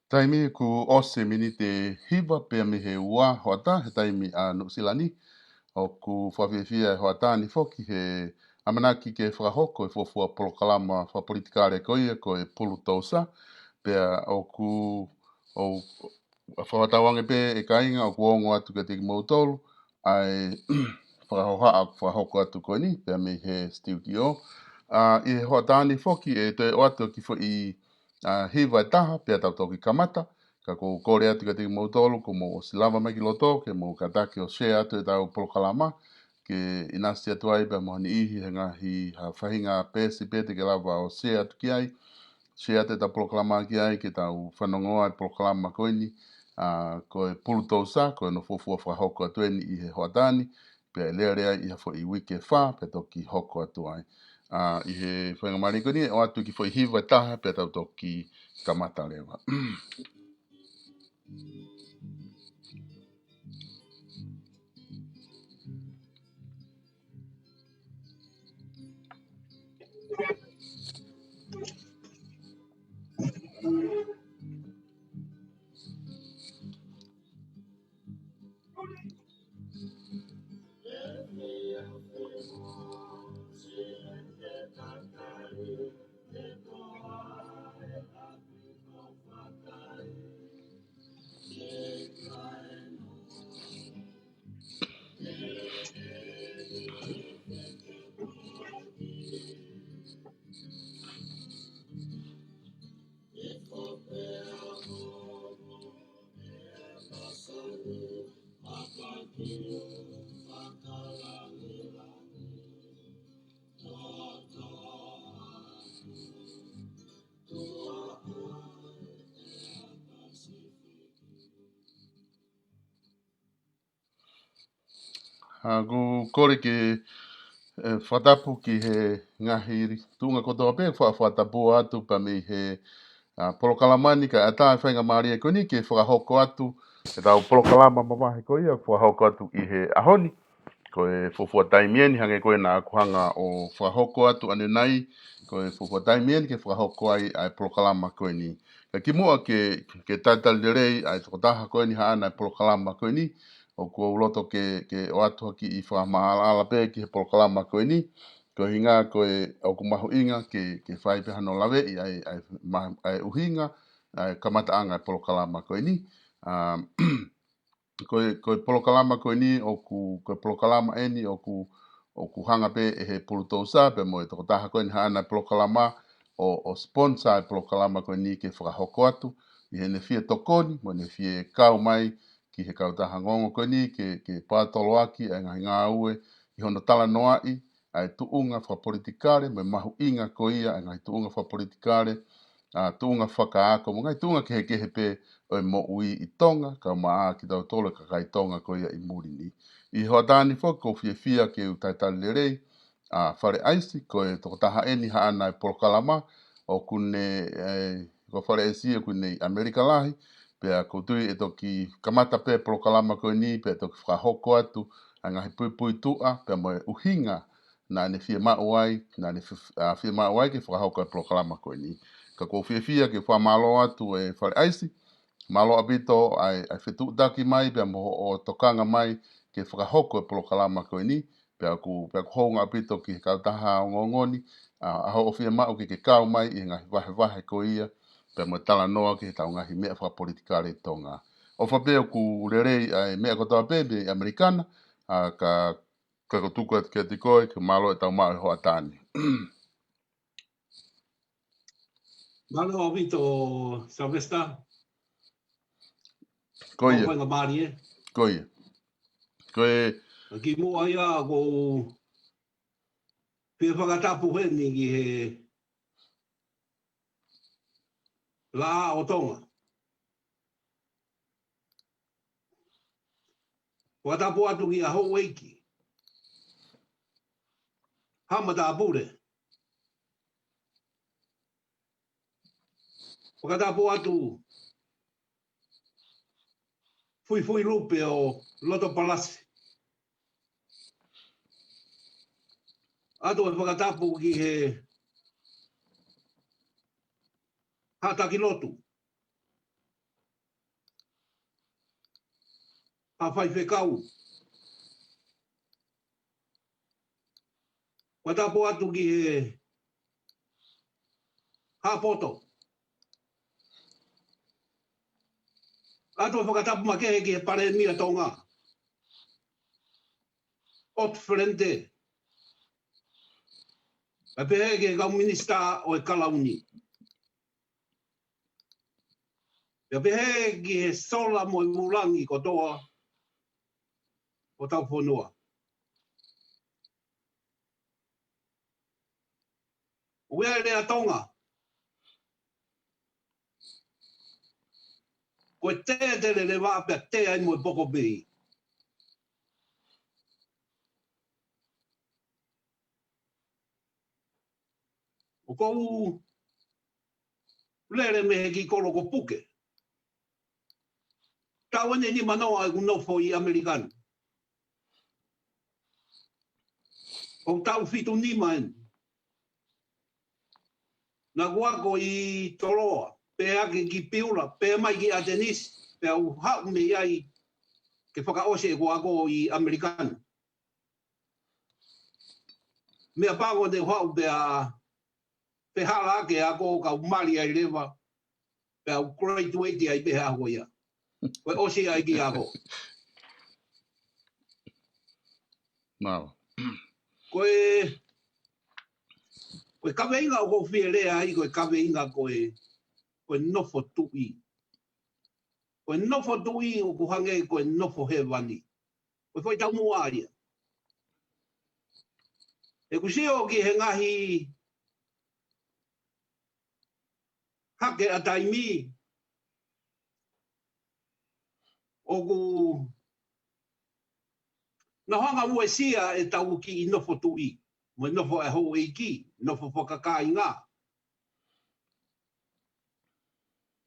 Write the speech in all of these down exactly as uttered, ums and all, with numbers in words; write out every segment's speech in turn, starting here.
Taimi kuo ʻosi e miniti hiva pea mei he ua hoʻatā he taimi ʻa Nuʻu Sila ni. ʻOku fakafiefia e hoʻatā ni foki he ʻamanaki ke fakahoko e fuofua polokalama fakapolitikale ko ia ko e Pulutousa. Pea ʻoku, ʻo, fakatauange pē e kāinga ʻoku ongo atu kiate kimoutolu ʻa e fakahohaʻa ʻoku fakahoko atu ko eni pea mei he studio. ʻA, ʻi he hoʻatā ni foki ʻe toe ʻoatu ki foʻi, ʻa, hiva ʻe taha pea tau toki kamata. Ka ʻoku ou kole atu kiate kimoutolu, kuo mou ʻosi lava mai ki loto, ke mou kātaki ʻo share atu ʻetau polokalama, ke ʻinasi atu ai pea mo ha niʻihi he ngaahi ha faʻahinga peesi pē te ke lava ʻo share atu ki ai. Share atu ʻetau polokalama ki ai, ke tau fanongoa e polokalama ko eni, ʻa, ko e Pulutousa, ko hono fuofua fakahoko atu eni ʻi he hoʻatā ni, pea ʻe lele ai ʻi ha foʻi uike ʻe fā, pea toki hoko atu ai. ʻA, ʻi he faingamālie ko eni, ʻe ʻoatu ki foʻi hiva ʻe taha, pea tau toki kamata leva. ʻOku ou kole ke fakatapu ki he ngaahi tuʻunga kotoa pē, fakatapu atu pea mei he polokalama ni, kae ʻatā e faingamālie ko eni ke fakahoko atu ʻetau polokalama mavahe ko ia, fakahoko atu ʻi he ʻaho ni. Ko e fuofua taimi eni hangē ko ena ʻoku hanga ʻo fakahoko atu ʻanenai, ko e fuofua taimi eni ke fakahoko ai ʻa e polokalama ko eni. Ka kimuʻa ke, ke talitali lelei ʻa e tokotaha ko eni haʻana e polokalama ko eni, ʻoku ou loto ke, ke ʻoatu hake ʻi fakamaʻalaʻala pē ki he polokalama ko eni, ko e ʻuhinga ko e ʻoku mahuʻinga ke, ke fai pē hano laveʻi ʻa e, ʻa e, ʻa e ʻuhinga, ʻa e kamataʻanga e polokalama ko eni. ʻA, ko e, ko e polokalama ko eni ʻoku, ko e polokalama eni ʻoku, ʻoku hanga pē ʻe he pulutousa pea mo e tokotaha ko eni haʻana e polokalama ʻo, ʻo sponsor e polokalama ko eni ke fakahoko atu ʻi heʻene fie tokoni mo ʻene fie kau mai ki he kautaha ongoongo ko eni ke, ke pātoloaki ʻa e ngaahi ngāue ʻi hono talanoaʻi ʻa e tuʻunga fakapolitikale, mo e mahuʻinga ko ia ʻa e ngaahi tuʻunga fakapolitikale, ʻa, tuʻunga fakaako, mo e ngaahi tuʻunga kehekehe pē ʻo e moʻui ʻi Tonga, kae ʻumaʻā kitautolu e kakai Tonga ko ia ʻi muli ni. ʻI he hoʻatā ni foki ʻoku ou fiefia ke u talitali lelei ʻa Fale ʻAisi, ko e tokotaha eni haʻana e polokalama, ʻoku ne, ʻe, ko Fale ʻAisi ʻoku ne ʻi ʻAmelika lahi, pea ʻoku ou tui ʻe toki kamata pē polokalama ko eni, pea toki fakahoko atu ʻa e ngaahi puipuituʻa, pea mo e ʻuhinga naʻa ne fiemaʻu ai, naʻa ne fi-, ʻa, fiemaʻu ai ke fakahoko e polokalama ko eni. Ka ʻoku ou fiefia ke fakamālō atu ʻe Fale ʻAisi, mālō ʻaupito ʻa e, ʻa e fetuʻutaki mai, pea mo hoʻo tokanga mai ke fakahoko e polokalama ko eni, pea ʻoku, pea ʻoku hounga ʻaupito ki he kautaha ongoongo ni, ʻa, ʻa hoʻo fiemaʻu ke ke kau mai ʻi he ngaahi vahevahe ko ia, pea mo e talanoa ki heʻetau ngaahi meʻa fakapolitikale ʻi Tonga. ʻOfa pē ʻoku lelei ʻa e meʻa kotoa pē mei ʻAmelika na, ʻa, ka, ka ʻoku ou tuku atu kiate koe, ke mālō ʻetau maʻu e hoʻatā ni. Mālō ʻaupito, Sylvester. Ko ia. Faingamālie. Ko ia. Ko e kimuʻa ia ʻoku ou fie fakatapu heni ki he Laʻā ʻo Tonga. Fakatapu atu kia Houʻeiki Hama Tāpule. Fakatapu atu Fuifui Lupe ʻo Loto Palasi. ʻOatu e fakatapu ki he Haʻa Taki Lotu, Haʻa Faifekau. Fakatapu atu ki he Haʻa Poto. ʻOatu e fakatapu makehe ki he Palēmia Tonga, ʻOtu Felente. Pea pehē ki he kau minisitā ʻo e Kalauni. Pea pehē ki he sola mo e vūlangi kotoa ʻo hotau fonua. ʻOku ʻi ai e lea Tonga, ko e tē te lele vaʻa pea tē ai mo e poko pē. ʻOku ou lele mei he kiʻi kolo ko Puke. Taʻu eni ʻe nimanoa ʻeku nofo ʻi ʻAmelika ni. ʻOku taʻu fitu nima eni. Naʻá ku ako ʻi Toloa, pehē ki Piula, pehē mai ki ʻAtenisi, pea u haʻu mei ai ke fakaʻosi ʻeku ako ʻi ʻAmelika ni. Meʻapango ne u haʻu pea fehālaaki e ako, kau mali ai leva, pea u graduate ai pē he ʻaho ia. Ko e ʻosi ai e kiʻi ako. Mālō. Ko e, ko e kaveinga ʻoku ou fie lea ai, ko e kaveinga ko e, ko e nofo tuʻi. Ko e nofo tuʻi ʻoku hangē ko e nofo hēvani. Ko e foʻi taumuʻa ia. ʻOku ou sio ki he ngaahi hake ʻa taimi ʻoku Naʻa hanga ʻo uesia ʻetau kiʻi nofo tuʻi, mo e nofo ʻa e houʻeiki, nofo fakakāinga.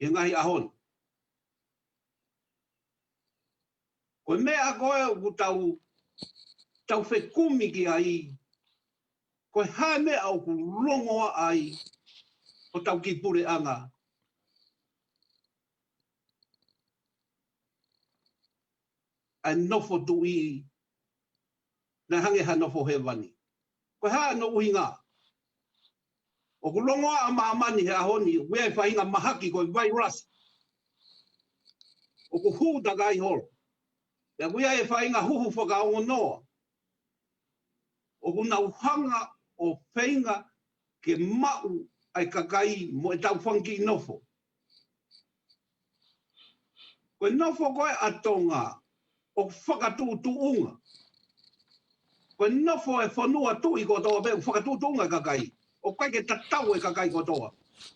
ʻI he ngaahi ʻaho ni. Ko e meʻa ko ē ʻoku tau, tau fekumi ki ai, ko e hā e meʻa ʻoku longoaʻa ai hotau kiʻi puleʻanga. ʻA e nofo tuʻi, naʻe hangē ha nofo hēvani. Ko e hā hono ʻuhinga? ʻOku longoaʻa ʻa māmani he ʻaho ni, ʻoku ʻi ai e faʻahinga mahaki ko e vairasi ʻoku hū takai holo. Pea ʻoku ʻi ai e faʻahinga huhu fakaongonoa ʻoku nau hanga ʻo feinga ke maʻu ʻa e kakai mo ʻetau fanga kiʻi nofo. Ko e nofo ko ē ʻa Tonga ʻoku fakatuʻutuʻunga. Ko e nofo e fonua tuʻi kotoa pē ʻoku fakatuʻutuʻunga e kakai. ʻOku ʻikai ke tatau e kakai kotoa.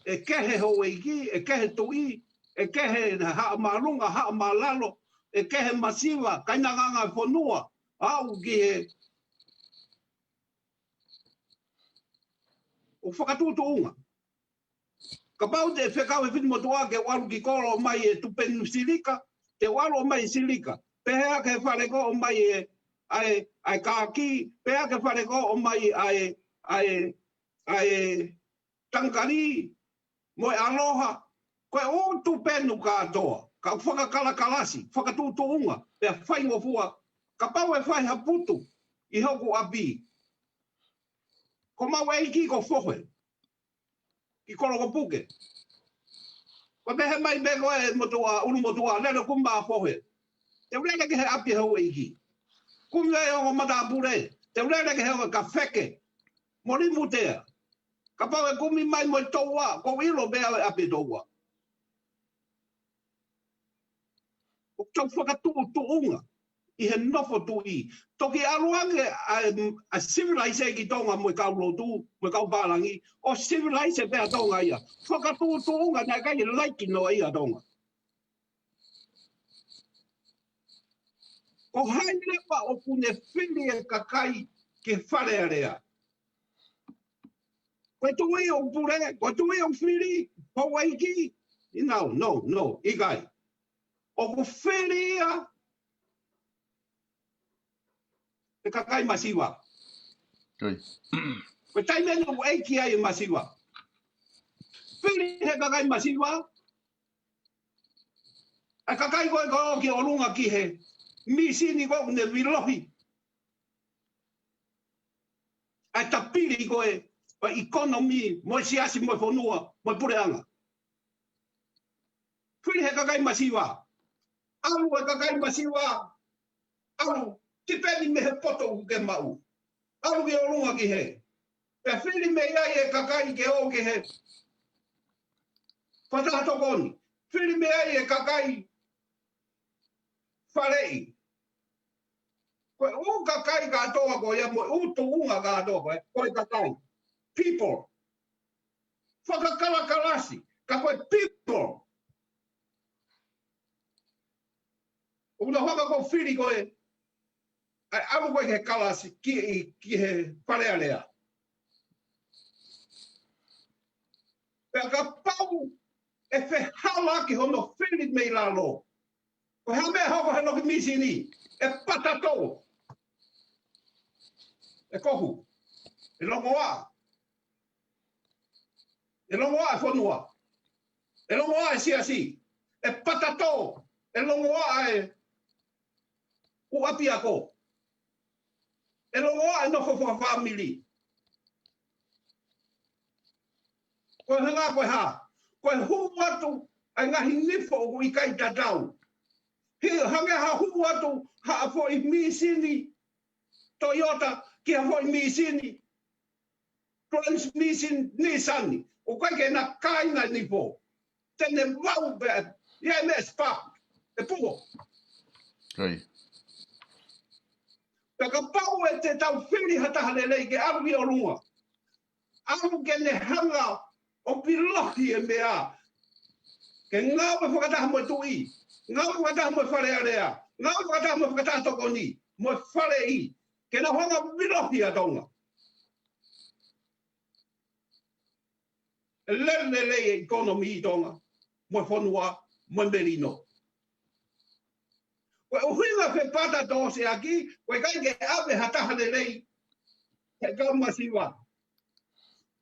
ʻE kehe houʻeiki, ʻe kehe tuʻi, ʻe kehe haʻa māʻolunga, haʻa mālalo, ʻe kehe masiva, kainanga e fonua, aʻu ki he ʻoku fakatuʻutuʻunga. Kapau te u fekau he fili motuʻa ke u ʻalu ki kolo ʻomai e tupenu silika, te u ʻalu ʻomai e silika. Pehē ange he fale ko ē ʻomai e, ʻa e, ʻa e kākī, pehē ange he fale ko ē ʻomai ʻa e, ʻa e, ʻa e tangikali, mo e ʻaloha, ko e ʻū tupenu kātoa, ka ʻoku fakakalakalasi, fakatuʻutuʻunga, pea faingofua, kapau ʻe fai ha putu ʻi hoku ʻapi. Ko homau ʻeiki ko Fohe, ki Kolokopuke. Ko e pehē mai pē ko e motuʻa, ʻulumotuʻa, lele kumi ʻa Fohe. Te u lele ki he ʻapi houʻeiki. Kumi ai ʻo matāpule, te u lele ki he ʻo ka feke. Mo Limutea. Kapau ʻe kumi mai mo e toua, ʻoku ou ʻilo pē ʻa e ʻapi toua. ʻOku tau fakatuʻutuʻunga ʻi he nofo tuʻi. Toki ʻalu ange ʻa e, ʻa e civilization ki Tonga mo e kau lotu, mo e kau pālangi, ʻo civilize pē ʻa Tonga ia. Fakatuʻutuʻunga naʻe ʻikai ke laiki noa ia ʻa Tonga. Ko hai leva ʻoku ne fili e kakai ki Fale Alea? Ko e tuʻi ʻoku pule, ko e tuʻi ʻoku fili, houʻeiki. No, no, no, ʻikai. ʻOku fili ia he kakai masiva. Ko e taimi ʻeni ʻoku ʻeiki ai e masiva. Fili he kakai masiva, ʻa e kakai ko ē ʻoku ō ki ʻolunga ki he mīsini ko ē ʻoku ne vilohi ʻa e tapili ko ē ʻo e economy, mo e siasi, mo e fonua, mo e puleʻanga. Fili he kakai masiva. ʻAlu e kakai masiva, ʻalu, tipeni mei he poto ʻoku ke maʻu. ʻAlu ki ʻolunga ki hē. Pea fili mei ai e kakai ke ō ki he fakataha tokoni. Fili mei ai e kakai faleʻi. Ko e ʻū kakai kātoa ko ia mo e ʻū tuʻunga kātoa ko ē, ko e kakai. People. Fakakalakalasi, ka ko e people. ʻOku nau hanga ʻo fili ko ē, ʻa e ʻalu ko ē ki he kalasi, ki, ki he Fale Alea. Pea kapau ʻe fehālaaki hono fili mei lalo, ko e hā e meʻa ʻe hoko he loki mīsini? ʻE patato. ʻE kohu. ʻE longoaʻa. ʻE longoaʻa e fonua. ʻE longoaʻa e siasi. ʻE patato. ʻE longoaʻa e ʻū ʻapiako. ʻE longoaʻa e nofo fakafāmili. Ko e hā, ko e hā? Ko e hū atu ʻa e ngaahi nifo ʻoku ʻikai tatau. He hangē ha hū atu ha foʻi mīsini Toyota ki ha foʻi mīsini transmission Nissan, ʻoku ʻikai ke na kāinga nifo. Te ne vau pē, ia e meʻa spark, ʻe puho. Pea kapau ʻe te tau fili ha taha lelei ke ʻalu ki ʻolunga, ʻalu ke ne hanga ʻo pilohi e meʻa. Ke ngāue fakataha mo e tuʻi, ngāue fakataha mo e Fale Alea, ngāue fakataha mo e fakataha tokoni. mo e faleʻi, ke nau hanga ʻo vilohi ʻa Tonga. ʻE lele lelei e ʻekonōmika ʻi Tonga, mo e fonua, mo e melino. Ko e ʻuhinga fepata tō se aki, ko e ʻikai ke ʻave ha taha lelei, he kau masiva.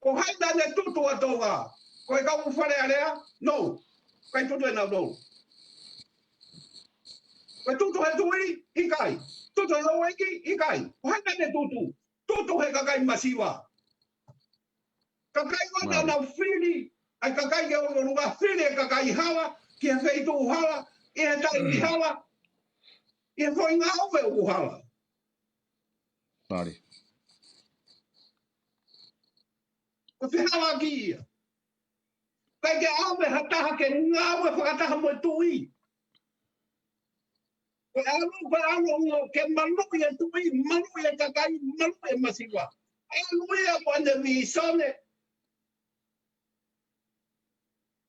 Ko hai naʻa ne tutu ʻa Tonga, ko e kau Fale Alea, no, ʻikai tutu ʻe nautolu. Ko e tutu he tuʻi, ʻikai. Tutu he houʻeiki, ʻikai. Ko hai naʻa ne tutu, tutu he kakai masiva. Kakai ko ē naʻa nau fili, ʻa e kakai ke ʻalu ʻo fili e kakai hala, ki he feituʻu hala, ʻi he taimi hala, ʻi he foʻi ngāue ʻoku hala. Mālie. Ko e fehālaaki ia. ʻIkai ke ʻave ha taha ke ngāue fakataha mo e tuʻi. Ko e ʻalu, ko e ʻalu ʻo ke maluʻi e tuʻi, maluʻi e kakai, maluʻi e masiva. ʻAlu ia mo ʻene vīsone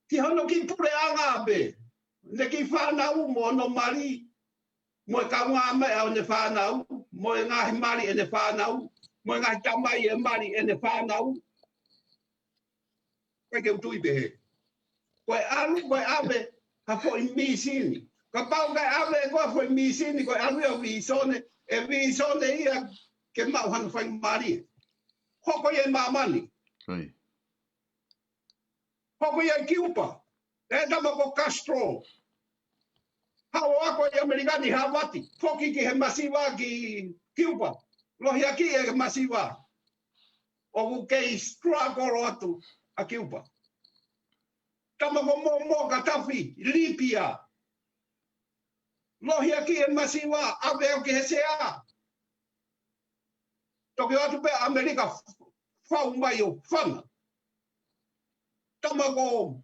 ki hono kiʻi puleʻanga pē. ʻEne kiʻi fānau mo hono mali, mo e kaungāmeʻa ʻo ʻene fānau, mo e ngaahi mali ʻene fānau, mo e ngaahi tamai ʻe mali ʻene fānau. ʻIkai ke u tui pehē. Ko e ʻalu, ko e ʻave ha foʻi mīsini. Kapau ʻe ʻave ʻe koe ha foʻi mīsini, ko e ʻalu ia ʻo vīsone, ʻe vīsone ia ke maʻu hano faingamālie. Hoko ia ʻi māmani. Ko ia. Hoko ia ʻi Kiupa. ʻE tama ko Castro. Haʻu ʻo ako ʻi ʻAmelika ni Hāvati. Foki ki he masiva ki Kiupa. Lohiakiʻi e masiva. ʻOku kei struggle atu ʻa Kiupa. Tama ko Muammar Gaddafi, Lipia. Lohiakiʻi e masiva, ʻave au ki he sea. Toki ʻoatu pē ʻAmelika fau mai ʻo fana. Tama ko,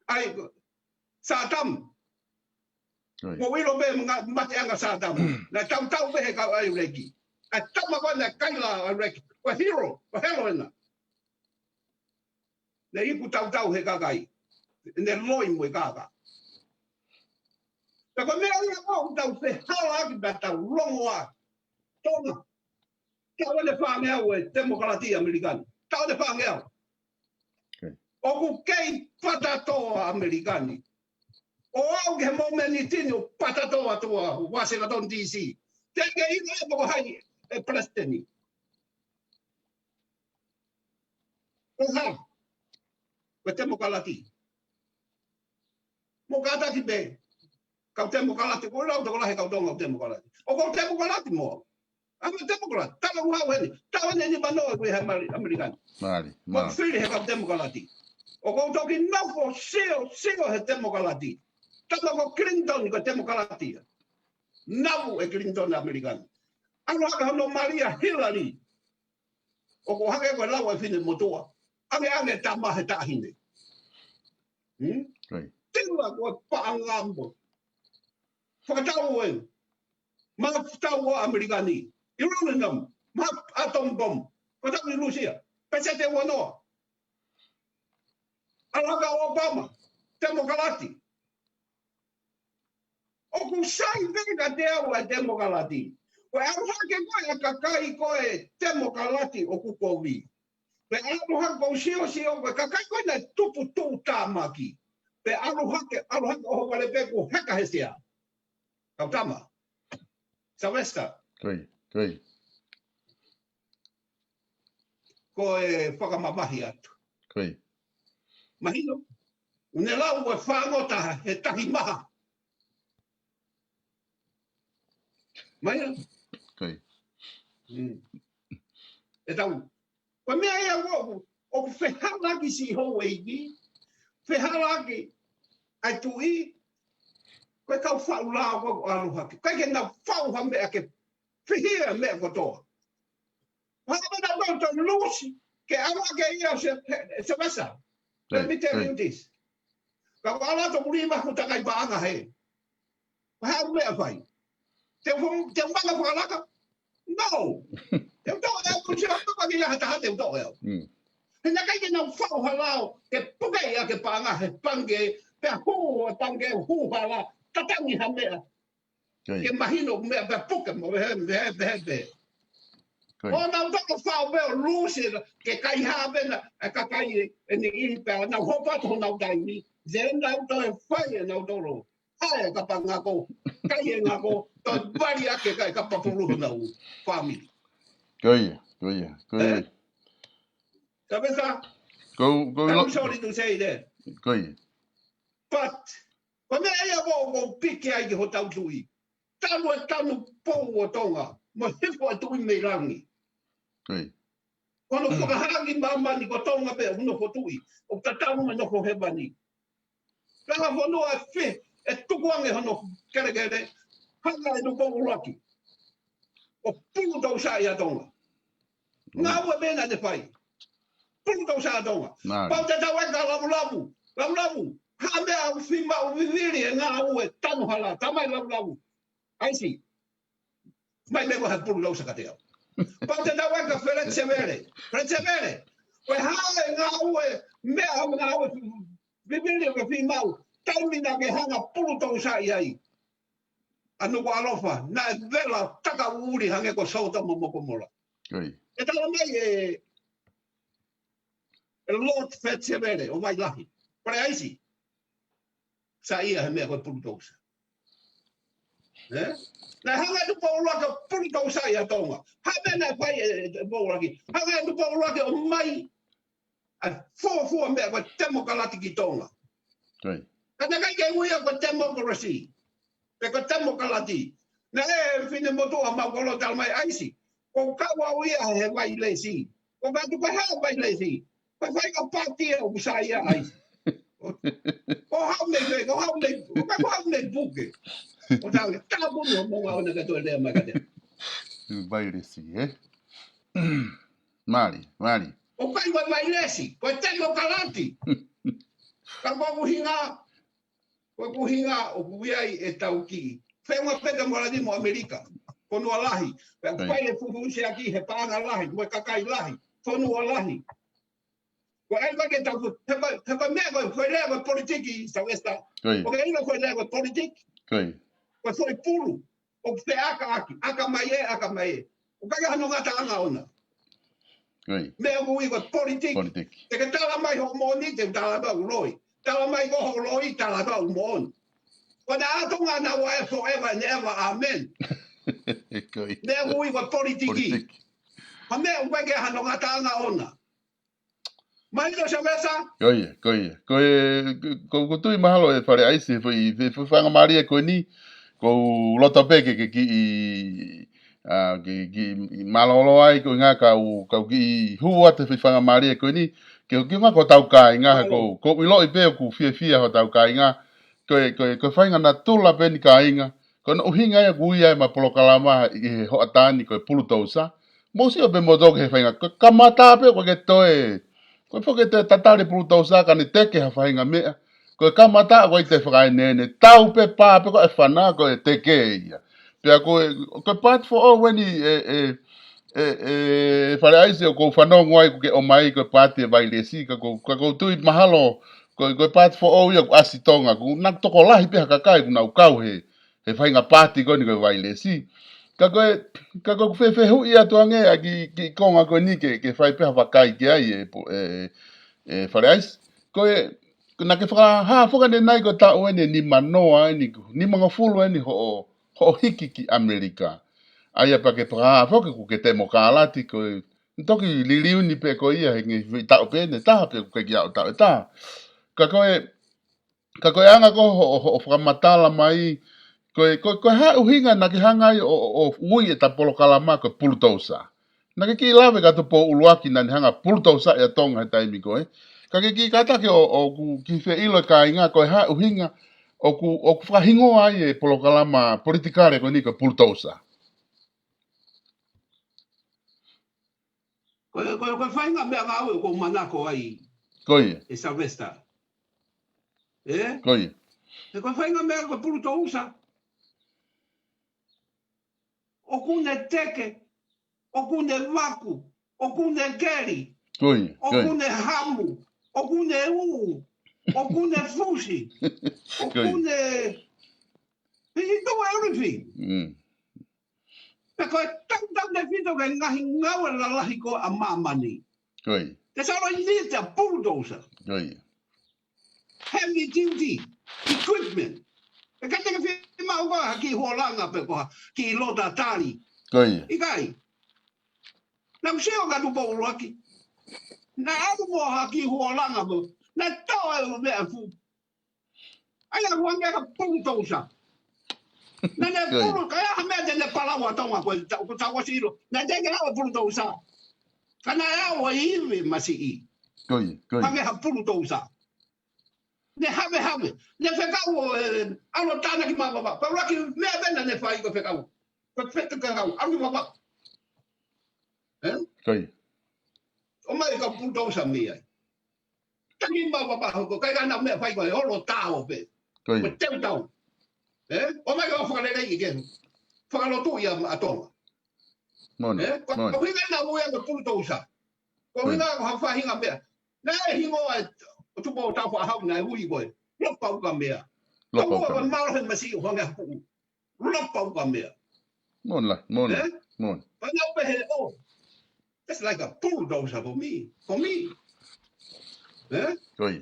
ʻai, Saddam. Ko ia. Mo ʻilo pē ngaahi mateʻanga Saddam. Naʻe tautau pē he kau ʻIrāki. ʻA e tama ko ē naʻe kaila ʻa ʻIrāki. Ko e hero, ko e hero ena. Naʻe iku tautau he kakai. ʻEne loi mo e kākā. Pea ko e meʻa ia ʻoku tau fehālaaki pea tau longo ai. Tonga. Taʻu ʻe fāngeau e temokalati ʻAmelika ni. Taʻu ʻe fāngeau. Okay. ʻOku kei fata tō ʻa ʻAmelika ni. ʻO aʻu ki he momeniti ni ʻoku fata tō atu ʻa Washington D C. Teʻeki ke ʻilo ʻe he poko hai e palesiteni. Ko e hā? Ko e temokalati. Mo kātaki pē. Kau temokalati, ko e lau tokolahi kau Tonga temokalati. ʻOku ou temokalati mo au. I'm a Democrat. Tala ua au heni. Tala heni ni mano au he Ameri-, ʻAmelika ni. Mālie, Mo mālie. fili he kau temokalati. ʻOku ou toki nofo sio, sio he temokalati. Tala ko Clinton ko e temokalati ia. Nau e Clinton ʻAmelika ni. ʻAlu hake hono mali ʻa Hillary. ʻOku hake ko e lau e fine motuʻa. Ange ange tama he taʻahine. Hmm? Ko ia. Tila ko e paʻanga mo. Fakatau ē. Maʻa fakatau ʻa ʻAmelika ni. Uranium. Maʻa atom bomb. Fakatau ʻi Lūsia. Pēseti ua noa. ʻAlu hake ʻa Obama. Temokalati. ʻOku sai pē kiate au ʻa e temokalati. Ko e ʻalu hake ko ē ʻa e kakai ko e temokalati ʻoku kovi. Pea ʻalu hake kou sio sio ko e kakai ko ē naʻe tupu tuʻutāmaki. Pea ʻalu hake, ʻalu hake ʻo hoko ʻale pē ko e heka he sea. Kau tama. Sylvester. Ko ia, ko ia. Ko e fakamamahi atu. Ko ia. Mahino. ʻOku ne lau ko e fāngota he tahi maha. Mahino. Ko ia. Mm. ʻE tau. Ko e meʻa ia ʻoku, ʻoku fehālaaki siʻi houʻeiki. Fehālaaki ʻa e tuʻi. Ko e kau faʻu lao ko ē ʻoku ʻalu hake. ʻIkai ke nau faʻu ha meʻa ke fihia meʻa kotoa. Hanga nautolu ʻo lusi, ke ʻalu hake ia se, se vasa. Let me tell you this. Ka ko ala to muli ma kuta kai paʻanga he. Ko e hā e meʻa ʻe fai? Te u, te u manga fakalaka? No. Te u toʻo ʻe au, te u toʻo ʻe au, ko e hā taha te u toʻo ʻe au. Mm. He naʻe ʻikai ke nau faʻu ha lao, ke puke ia ke paʻanga he pangikē, pea hū e pangikē, hū hala, tatangi ha meʻa. Ke mahino meʻa pē puke mo he, he, he, he. ʻO nau toka fao pē ʻo lusi ke kai hā pē na, e kakai e ni i pē, nau hopo atu honau taimi. Then nau toe fai e nau tolo. Hae kapa ngako, kai e ngako, toe vali ake kai kapa pulu honau family. Ko ia, ko ia, ko ia. Ka pē ka, ko, ko I'm sorry to say that. Ko ia. But, ko e meʻa ia ko, ko piki ai ki hotau tuʻi. Tanu e tanu pou ʻo Tonga, mo hifo e tuʻi mei langi. Ko ia. Ko hono fakahā ki māmani ko Tonga pē, hono fotuʻi, ʻo tatau mo nofo hēvani. Ka ha fonua e fe, e tuku ange hono kelekele, hanga e nuko ʻuluaki. ʻO pulu tau sa ia Tonga. Ngāue pē naʻa ne fai. Pulu tau sa Tonga. Pau te tau eka lavulavu, lavulavu. Ha meʻa ʻoku fiemaʻu vivili e ngāue tanu hala, tamai lavulavu. ʻAisi. Mai me ko ha pulu tau sa ka te au. Pau te tau eka Feleti Sevele. Feleti Sevele. Ko e hā e ngāue, meʻa ʻoku ngāue vivili ʻoku fiemaʻu. Taimi naʻa ke hanga pulu tau sa ia ai. ʻA Nukuʻalofa, naʻe vela taka uli hangē ko Sōtoma mo Komola. Ko ia. ʻE tala mai e, e Lord Feleti Sevele, ʻo Vailahi. Pale ʻaisi. Sa ia he meʻa ko e pulu tau sa. Ē? Naʻe hanga e nuko ʻuluaki ʻo pulu tau sa ia Tonga. Ha meʻa naʻe fai e, e, e nuko ʻuluaki. Hanga e nuko ʻuluaki ʻo mai ʻa e fuofua meʻa ko e temokalati ki Tonga. Ko ia. Ka naʻe ʻikai ke ui ia ko e temokalati. Pe ko e temokalati. Naʻe finemotuʻa mau kolo tala mai ʻaisi. Ko kau au ia he Vailesi. Ko ka tu ko ha Vailesi. Ko e faʻahinga pāti ia ʻoku sa ia ʻaisi. Ko hau mei, ko hau mei, ko hau mei puke. Ko tau e tapu ni o mo ngā ona ka toe lea mai ka te. Vailesi, ē? Mālie, mālie. ʻOku ʻikai ko e Vailesi, ko e temokalati. Ka ko ʻeku ʻuhinga, ko ʻeku ʻuhinga ʻoku ʻi ai e tau kiʻi feʻunga pē temokalati mo ʻAmelika. Fonua lahi, pea ʻoku fai e fufusiʻaki he paʻanga lahi, mo e kakai lahi, fonua lahi. Ko e ʻai ke tau, he pa, he pa meʻa ko e, ko e lea ko e politiki, Sylvester. Ko ia. ʻOku ke ʻilo ko e lea ko e politiki. Ko ia. Ko e foʻi pulu. ʻOku feʻakaʻaki, ʻaka mai ē, ʻaka mai ē. ʻOku ʻikai hano ngataʻanga ʻona. Ko ia. Meʻa ʻoku ui ko e politiki. Politiki. Te ke tala mai hoʻo moʻoni, te u tala mai ʻoku loi. Tala mai ko hoʻo loi, tala mai ʻoku moʻoni. Ko e ʻa Tonga naʻa ʻe forever and ever, amen. Ko ia. Meʻa ʻoku ui ko e politiki. Politiki. Ko e meʻa ʻoku ʻikai hano ngataʻanga ʻona. Mahino Sylvester? Ko ia, ko ia. Ko e, ko, ko tui mahalo e Fale ʻAisi, he foʻi, he foʻi faingamālie ko eni, ko u loto pē ke, ke kiʻi, ʻa, ke, kiʻi mālōlō ai, ko e ʻuhinga ka u, ka u kiʻi hū atu he foʻi faingamālie ko eni, ke, ke ʻuhinga ko hotau kāinga, he ko, ko u ʻiloʻi pē ʻoku fiefia hotau kāinga, ko e, ko e, ko e faʻahinga natula pē eni kāinga, ko hono ʻuhinga ia ʻoku ui ai ʻema polokalama ʻi he hoʻatā ni ko e Pulutousa. Mou sio pē moutolu ki he faʻahinga, ko e kamata pē ko e ke toe, ko e foki ke toe tatali Pulutousa ka ne teke ha faʻahinga meʻa. Ko e kamata ko e te fakaenene, tau pē pā pē ko e fana ko e teke ia. Pea ko e, ko e paati foʻou eni e, e, e, e Fale ʻAisi ʻoku ou fanongo ai ko e ke ʻomai ko e paati e Vailesi, ka ko, ka ko u tui mahalo, ko, ko e paati foʻou ia ʻoku ʻasi Tonga, ʻoku nau tokolahi pē ha kakai ʻoku nau kau he, he faʻahinga paati ko eni ko e Vailesi. Ka ko e, ka ko e fehuʻi atu ange ʻa e kiʻi, kiʻi konga ko eni ke, ke fai pē ha vakai ki ai e, e, e Fale ʻAisi. Ko e, ko naʻa ke fakahā foki ʻanenai ko e taʻu eni nimanoa eni, nimangofulu eni hoʻo, hoʻo hiki ki ʻAmelika. ʻA ia pea ke fakahā foki ʻoku ke temokalati ko e, toki liliu ni pē ko ia he ngaahi taʻu pē ʻe taha pē ʻoku ke kiʻi aʻu taʻu ʻe taha. Ka ko e, ka ko e anga ko hoʻo, hoʻo fakamatala mai, ko e, ko e, ko e hā e ʻuhinga naʻa ke hanga ai ʻo, ʻo, ʻo ui ʻeta polokalama ko e Pulutousa. Naʻa ke kiʻi lave ka tupu ʻuluaki naʻa ne hanga Pulutousa ʻia Tonga he taimi ko ē. Ka ke kiʻi kātaki ʻo, ʻoku kiʻi fie ʻilo e kāinga ko e hā e ʻuhinga ʻoku, ʻoku fakahingoa ai e polokalama politikale ko eni ko e Pulutousa. Ko e, ko e, ko e faʻahinga meʻangāue ʻoku ou manako ai. Ko ia. E Sylvester. Ē? Ko ia. He ko e faʻahinga meʻa ko e Pulutousa. ʻOku ne teke, ʻoku ne vaku, ʻoku ne keli, ko ia, ko ia, ʻoku ne hamu, ʻoku ne ʻū, ʻoku ne fusi, ko ia, ʻoku ne He he do everything. Mm. Pea ko e tautau tefito ki he ngaahi ngāue lalahi ko ē ʻa māmani. Ko ia. Te salo i ni te bulldozer. Ko ia. Heavy duty equipment. ʻE ʻikai te ke fiemaʻu ko ha kiʻi hualanga pe ko ha kiʻi lota tali. Ko ia. ʻIkai. Naʻá ku sio kia Tupou ʻUluaki. Naʻe ʻalu mo ha kiʻi hualanga mo. Naʻe toʻo e meʻa fu. ʻAi ʻalu ange ka bulldozer. Naʻá ne Ko ia. pulu, ka ʻi ai ha meʻa te ne palau ʻa Tonga ko e ta-, ko e tau ʻosi ʻilo. Naʻe teʻeki ke ʻalu bulldozer. Ka naʻe ʻalu ʻo ivi masiʻi. Ko ia, ko ia. Ange ha bulldozer. Ne havehave. Ne fekau ʻo, ē, ʻalu ʻo tānaki mavava. Pea ʻuluaki meʻa pē naʻá ne fai ko e fekau. Ko e fekau, ʻalu mavava. Ē? Ko ia. ʻOmai ka bulldozer mei ai. Taki mavava hoko, ʻikai ke ʻi ai ha meʻa fai ko e olo tao pē. Ko ia. Ko e teutau. Ē? ʻOmai ka fakalelei ke. Fakalotu ia ʻa Tonga. Moʻoni, Ē? Ko, moʻoni. ko hinga na ui ʻa bulldozer. Ko Ko ia. hinga ko ha faʻahinga meʻa. Naʻe hingoa ʻe Tupou Taufaʻāhau naʻe ui ko e. Lopa uka meʻa. Lopa Tau uka ua meʻa. Malo he masiʻi ʻo hangē ha puʻu. Lopa uka meʻa. Moʻoni lahi, moʻoni, Ē? moʻoni. Pea naʻá ku pehē, oh, that's like a bulldozer for me, for me. Ē? Ko ia.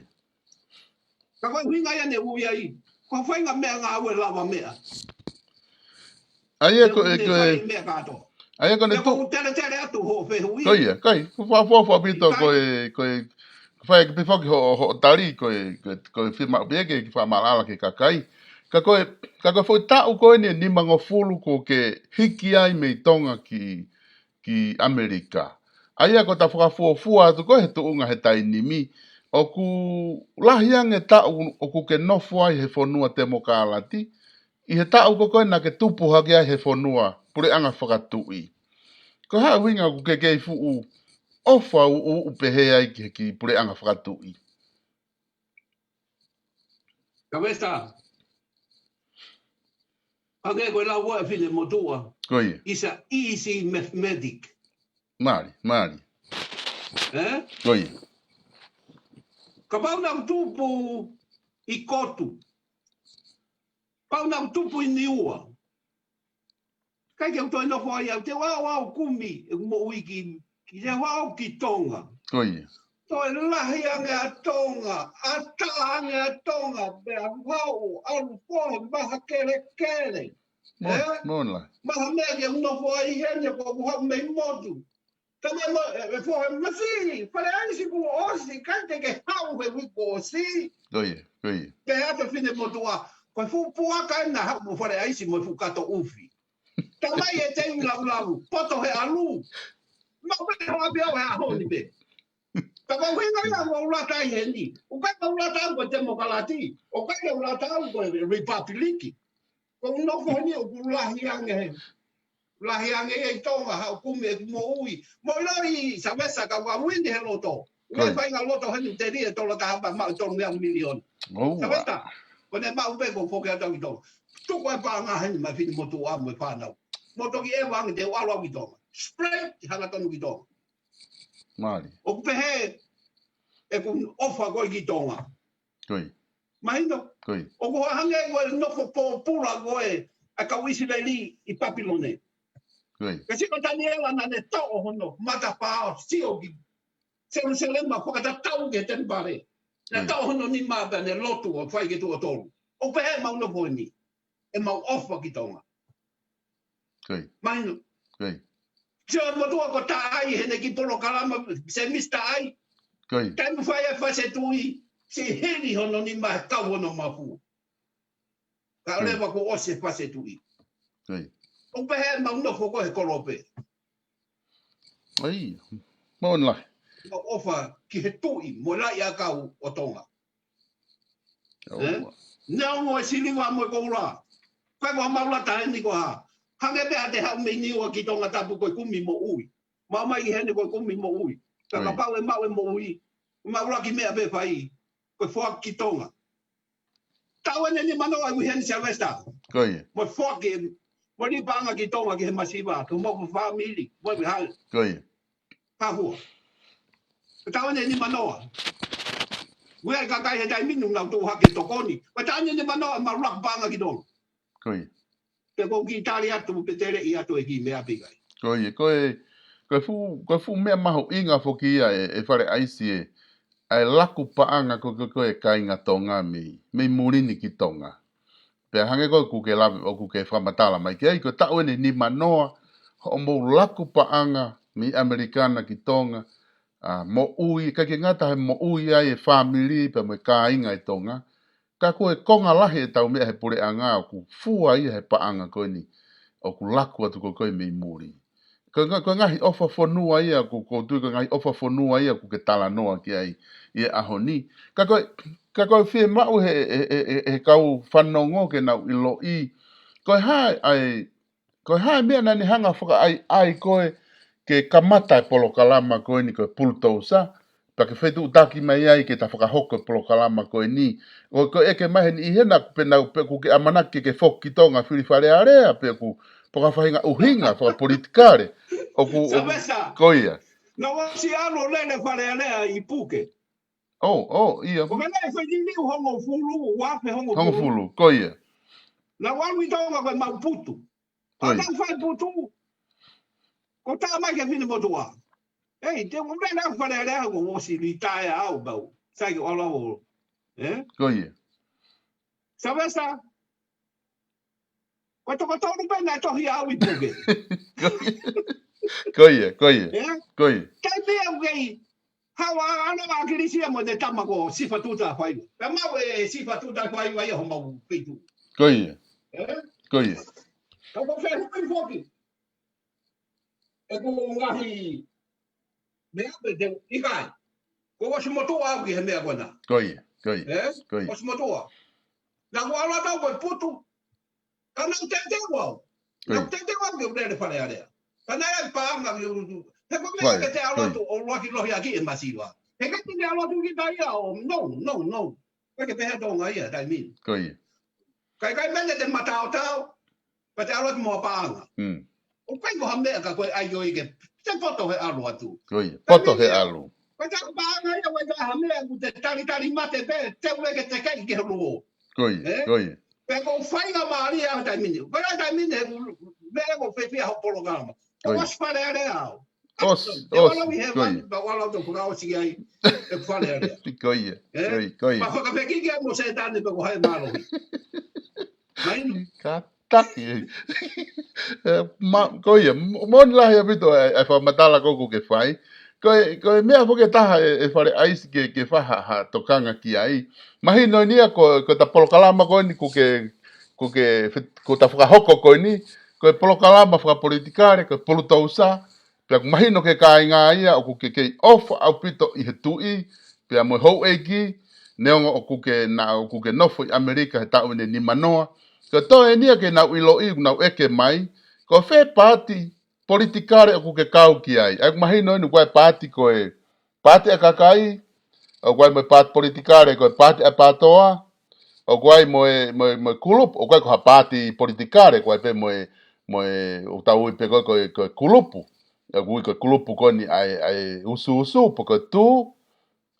Ka ko e ʻuhinga ia ne ui ai, ko e faʻahinga meʻangāue lava meʻa. ʻA ia Te ko e, ne ko e, fai meʻa kātoa. ʻA ia ko ʻene Te tu- kou teletele atu hoʻo fehuʻi. Ko ia, ko ia. Ko e fakaʻofoʻofa ʻaupito ʻIkai. ko e, ko e, ko e fai ki pifoki hoʻo, hoʻo tali, ko e, ko e, ko e fiemaʻu pē ke, ke fakamaʻalaʻala ki he kakai. Ka ko e, ka ko e foʻi taʻu ko eni ʻe nimangofulu kuo ke hiki ai mei Tonga ki, ki ʻAmelika. ʻA ia ko ʻeta fakafuofua atu ko ē he tuʻunga he taimi ni, ʻoku lahi ange taʻu ʻoku ke nofo ai he fonua temokalati, ʻi he taʻu ko ē naʻá ke tupu hake ai he fonua puleʻanga fakatuʻi. Ko e hā e ʻuhinga ʻoku ke kei fuʻu ʻofa uʻuuʻu pehē ai ki he kiʻi puleʻanga fakatuʻi? Ka Vesta, hangē ko e lau ʻa e finemotuʻa. Ko ia. It's a easy mathematic. Mālie, mālie. Ē? Ko ia. Kapau naʻá ku tupu ʻi Kotu. Kapau naʻá ku tupu ʻi Niua. ʻIkai ke u toe nofo ai au, te u ʻalu au ʻo kumi ʻeku moʻui ki, ki te u ʻalu ki Tonga. Ko ia. Toe lahi ange ʻa Tonga, ʻatā ange ʻa Tonga, pea u haʻu ʻo ʻalu fohe maha kelekele. Mo-, Ē? moʻoni lahi. Maha meʻa ke u nofo ai heni ko ʻeku haʻu mei motu. Tamai mo, ē, ē, fohe masiʻi, Fale ʻAisi kuo ʻosi, ʻikai te ke haʻu he uike kuo ʻosi. Ko ia, ko ia. Pehē atu e finemotuʻa, ko e fuʻu puaka ena haʻu mo Fale ʻAisi mo e fuʻu kato ʻufi. Tamai e tei laulau, poto he ʻalu. Mau pē hoa pē au he ʻaho ni pē. Ka ko e ʻuhinga ia ʻoku ou lata ai heni. ʻOku ʻikai ke u lata au ko e temokalati. ʻOku ʻikai ke u lata au ko e Republic. Ko ʻeku nofo heni ʻoku lahi ange he. Lahi ange ia ʻi Tonga, haʻu ʻo kumi ʻeku moʻui. Mo ʻiloʻi Savesa ka ua wini he loto. Ko ia. Fai ngaahi loto heni telia e tola taha pea maʻu e tolu mea miliona. ʻOua. Savesa, ko ʻene maʻu pē ko e foki atu ki Tonga. Tuku e paʻanga heni maʻa e finemotuʻa mo e fānau. Mo toki ʻeva ange te u ʻalu au ki Tonga. Straight, hangatonu ki Tonga. Mālie. ʻOku pehē, ʻeku ʻofa ko ē ki Tonga. Ko ia. Mahino. Ko ia. ʻOku hangē ko e nofo pōpula ko ē ʻa e kau ʻIsileli ʻi Papilone. Ko ia. Ka sio kia Taniela naʻá ne toʻo hono matapā ʻo sio ki Selusalema fakatatau ki he temipale. Naʻe Ko ia. toʻo hono nima pea ne lotu ʻo fai ki he tuʻo tolu. ʻOku pehē ʻemau nofo eni. ʻEmau ʻofa ki Tonga. Ko ia. Mahino. Ko ia. Sio e motuʻa ko Taʻai heʻene kiʻi polokalama, se Misi Taʻai. Ko ia. Taimi fai e fase tuʻi, siʻi hili hono nima he kau hono mafu. Ka Ko ia. leva kuo ʻosi e fase tuʻi. Ko ia. ʻOku pehē ʻemau nofo ko ē he kolope. ʻAi, moʻoni lahi. ʻOfa ki he tuʻi, mo e laʻi ʻakau ʻo Tonga. ʻOua. Ē? Neongo e siliva mo e koula. Ko e ko ʻemau lata heni ko e hā. Hangē pē ha te haʻu mei Niua ki Tongatapu ko e kumi moʻui. Maʻu mai ki heni ko e kumi moʻui. Ka Ko ia. kapau ʻe maʻu e moʻui. Maʻu laki meʻa pē fai. Ko e foaki ki Tonga. Taʻu ʻeni nimanoa ʻi heni Sylvester. Ko ia. Mo e foaki, mo e lī paʻanga ki Tonga ki he masiva. Ko mo ko fāmili. Mo e hale. Ko ia. Ka hua. Ko e taʻu ʻeni nimanoa. Ui ai kakai he taimi ni nau tuʻu hake tokoni. Ko e taʻu ʻeni nimanoa ʻemau laka paʻanga ki Tonga. Ko ia. Pe ko ki tali atu pe tele i atu e ki mea pikai. Ko ia, ko e, ko e fu, ko e fu mea mahuʻinga foki ia e, e Fale ʻAisi e, ʻa e laku paʻanga ko, ko, ko e kāinga Tonga mei, mei muli ni ki Tonga. Pea hangē ko ē ʻoku ke lave, ʻoku ke fakamatala mai ki ai, ko e taʻu eni nimanoa, hoʻomou laku paʻanga mei ʻAmelika na ki Tonga, ʻa, moʻui, ʻikai ke ngata he moʻui ai e fāmili, pea mo e kāinga e Tonga, ka ko e konga lahi e tau meʻa he puleʻanga ʻoku fua ia he paʻanga ko eni, ʻoku laku atu ko ē mei muli. Ko e nga-, ko e ngaahi ʻofa fonua ia, ʻoku, ʻoku ou tui ko e ngaahi ʻofa fonua ia, ʻoku ke talanoa ki ai ʻi he ʻaho ni. Ka ko e, ka ko e fiemaʻu he, he, he, he, he kau fanongo ke nau ʻiloʻi. Ko e hā ʻa e, ko e hā e meʻa naʻa ne hanga fakaʻaiʻai koe ke kamata e polokalama ko eni ko e Pulutousa, pea ke fetuʻutaki mai ai ke ta fakahoko e polokalama ko eni. ʻO ko e ʻeke mai heni ʻi hena pe nau pe ʻoku ke ʻamanaki ke ke foki ki Tonga fili Fale Alea, pe ʻoku, pe ko ha faʻahinga ʻuhinga fakapolitikale. ʻOku, ʻoku, Savesa, ko ia. Naʻa ku ʻosi ʻalu lele Fale Alea ʻi Puke. Oh, oh, ia. Ko ka naʻe fai ni liu hongofulu, ua pe hongofulu. Hongofulu, ko ia. Naʻa ku ʻalu ʻi Tonga ko e mau putu. Ko ia. ʻA tau fai putu. Ko tā mai ke fine motua. Ei, te u mena Fale Alea ko ʻosi litaea au pau. Sai ke ʻalu au. Eh? Ko ia. Savesa. Ko e toko tolu pē naʻe tohi au ʻi Puke. Ko ia, ko ia. Eh? Ko ia. Taimi au kei haʻu ʻa ʻAkilisi ia mo e tama ko Sifa Tuʻutaʻefaiva. Pea maʻu ʻe Sifa Tuʻutaʻefaiva ia homau feituʻu. Ko ia. Eh? Ko ia. Ka ko fehuʻi foki. ʻEku ngaahi meʻa pe te u ʻikai. Ko ʻosi motuʻa au ki he meʻa ko ena. Ko ia, ko ia. Eh? Ko ia. ʻOsi motuʻa. Naʻa ku ʻalu atu au ko e putu. Ka naʻa ku teuteu au. Naʻa ku teuteu au ke u lele Fale Alea. Ka naʻe ʻi ai e paʻanga ke u, he ko e meʻa ke te ʻalu atu ʻo lohi lohi ʻaki e masiva. He ke te ʻalu atu ki tai au, no, no, no. Ko e ke pehē Tonga ia, taimi ni. Ko ia. Ka ʻikai meʻa ke te mataotao, ka te ʻalu atu mo ha paʻanga. ʻOku ʻikai ko ha meʻa ka ko e ʻai ʻo ʻi ke, te poto he ʻalu atu. Ko ia, poto he ʻalu. Ko e taʻu paʻanga ia, ko e taʻu ha meʻa, ʻoku te talitali mate pē, te u ʻeke te kei ke holo. Ko ia, ko ia. Pea ko e faingamālie ʻa e taimi ni. Ko e taimi ni, he ʻoku, meʻa ko e fefia ho polokalama. Ko ʻosi Fale Alea au. ʻOsi, ʻosi, ko ia. Pea ʻalu atu ʻo fakaʻosi ai, e Fale Alea. Ko ia, ko ia, ko ia. Pea fakafekiki ai mo Sētane pea ko hai mālohi. Mai nu. Ka taki e. Ko ia, moʻoni lahi ʻaupito e fakamatala ko ē ʻoku ke fai. Ko e, ko e meʻa foki ʻe taha e, e Fale ʻAisi ke, ke fai ha, ha tokanga ki ai. Mahino eni ia ko, ko e ta polokalama ko eni ʻoku ke, ʻoku ke, ko e ta fakahoko ko eni, ko e polokalama fakapolitikale, ko e Pulutousa, pea ʻoku mahino ki he kāinga ia ʻoku ke kei ʻofa ʻaupito ʻi he tuʻi, pea mo e houʻeiki, neongo ʻoku ke na, ʻoku ke nofo ʻi ʻAmelika he taʻu eni nimanoa. Ko e toe eni ia ke nau ʻiloʻi, ʻoku nau ʻeke mai, ko fē paati politikale ʻoku ke kau ki ai. ʻOku mahino eni ʻoku ʻi ai e paati ko e paati ʻa e kakai, ʻoku ʻi ai mo e paati politikale ko e paati ʻa e PATOA, ʻoku ʻi ai mo e, mo e, mo e kulupu, ʻoku ʻi ai ko ha paati politikale, ʻoku ʻi ai pē mo e, mo e ʻoku tau ui pē ko e, ko e, ko e kulupu. ʻOku ui ko e kulupu ko eni ʻa e, ʻa e ʻusuʻusu, pe ko e tū.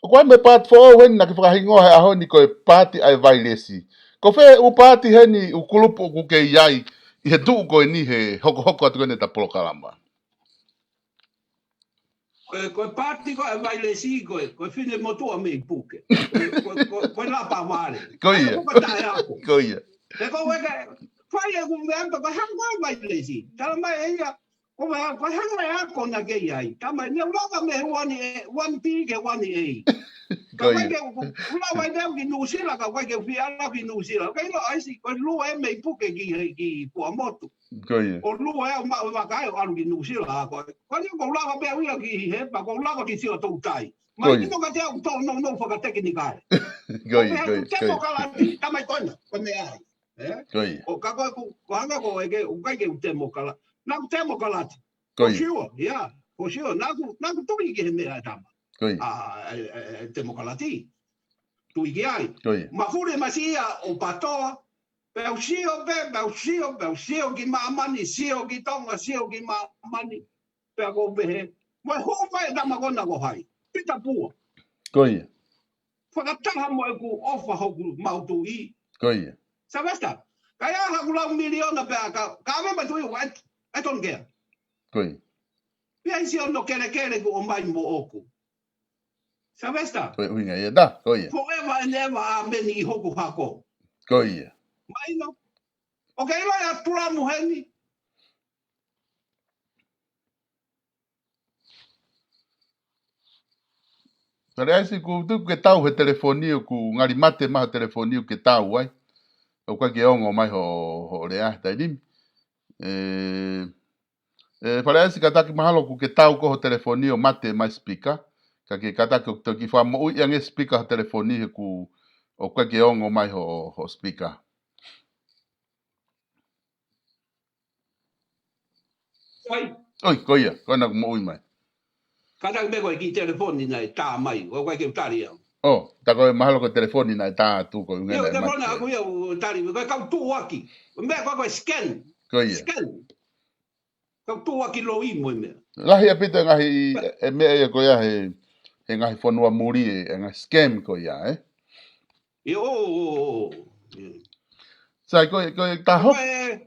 ʻOku ʻi ai mo e paati foʻou heni naʻa ke fakahingoa he ʻaho ni ko e paati ʻa e vailesi. Ko fē ʻū paati heni ʻū kulupu ʻoku ke ʻi ai, ʻi he tuʻu ko eni he hokohoko atu ko eni ʻeta polokalama. Ko e, ko e paati ko e vailesi ko e, ko e fine motuʻa mei Puke. Ko e, ko e, ko e, ko e lapa vale. Ko ia. Ko e taʻeako. Ko ia. He ko e ke, fai ʻeku meʻa pe ko e hanga ko e vailesi. Tala mai ʻe ia, ko e, ko e hanga e ako naʻa ke ʻi ai. Tala mai, ne u lava mei he one A, one B ki he one A. Ka ko ia. Ke u, u lava ai pē au ki Nuʻusila, ka ko e ke u fie ʻalu ki Nuʻusila. Ka ʻilo ʻAisi, ko e lue mei Puke ki, ki Fuaʻamotu. Ko ia. ʻO lue au maʻu e vaka ʻo ʻalu ki Nuʻusila ko ē. Ko ia ʻoku ou lava pē au ia ki he, pea ʻoku ou lava ki Siaʻatoutai. Ko ia. Mahino kiate au ʻoku tō nounou fakatekinikale. Ko ia, ko ia, ko ia. Temokalati, tala mai ko ena, ko e meʻa ai. Eh? Ko ia. ʻO ka ko e ʻoku, ko e hanga ko e ke, ʻoku ʻikai ke u temokalati. Naʻa ku temokalati. Ko ia. For sure, yeah, for sure. Naʻa ku, naʻa ku tui ki he meʻa ʻa e tama. Ko ia. ʻA, ʻa, ʻa, ʻa e temokalati. Tui ki ai. Ko ia. Mafuli masiʻia ʻo PATOA, pea u sio pē, pea u sio, pea u sio ki māmani, sio ki Tonga, sio ki māmani. Pea ʻoku ou pehē, mo e hū mai e tama ko ena ko hai. Pita Pua. Ko ia. Fakataha mo ʻeku ʻofa hoku mau tuʻi. Ko ia. Savesa, Ka ʻi ai haku lau miliona pē ʻa ka, ka me matu i wat, I don't care. Ko ia. Pea ʻi ai siʻono kelekele kuo ʻomai moʻoku. Sylvester. Ko e ʻuhinga ia ʻa e tā, ko ia. Forever and ever, amen ʻi hoku hako. Ko ia. Mahino. ʻOku ke ʻilo ʻa Tulamu heni. Fale ʻAisi, ʻoku tuku ke tau he telefoni ʻoku ngali mate mai ho telefoni ʻoku ke tau ai. ʻOku ʻikai ke ongo mai ho, ho lea he taimi ni. ʻE, ʻe, Fale ʻAisi, kātaki mahalo ʻoku ke tau ko ho telefoni ʻo mate mai speaker. Ka ke kātaki ʻo toki fakamoʻui ange speaker ho telefoni he ʻoku, ʻoku ʻikai ke ongo mai ho, ho speaker. Fai. ʻOi, ko ia, ko ena ʻoku moʻui mai. Kātaki pē ko e kiʻi telefoni naʻe tā mai, ʻoku ʻikai ke u tali au. ʻO, tā ko e mahalo ko e telefoni naʻe tā atu ko e ʻuhinga ia, naʻe telefoni mate. Aku ia ʻo tali, ko e kau tuʻuaki. Meʻa ko e, ko e scam. Ko ia. Scam. Kau tuʻuaki loi mo e meʻa. Lahi ʻaupito e ngaahi, e meʻa ia ko ia he, he ngaahi fonua muli e, e ngaahi scam ko ia, ē? ʻIo, ʻo, ʻo, ʻo, ʻo. Sai, ko e, ko e taho. Ko e,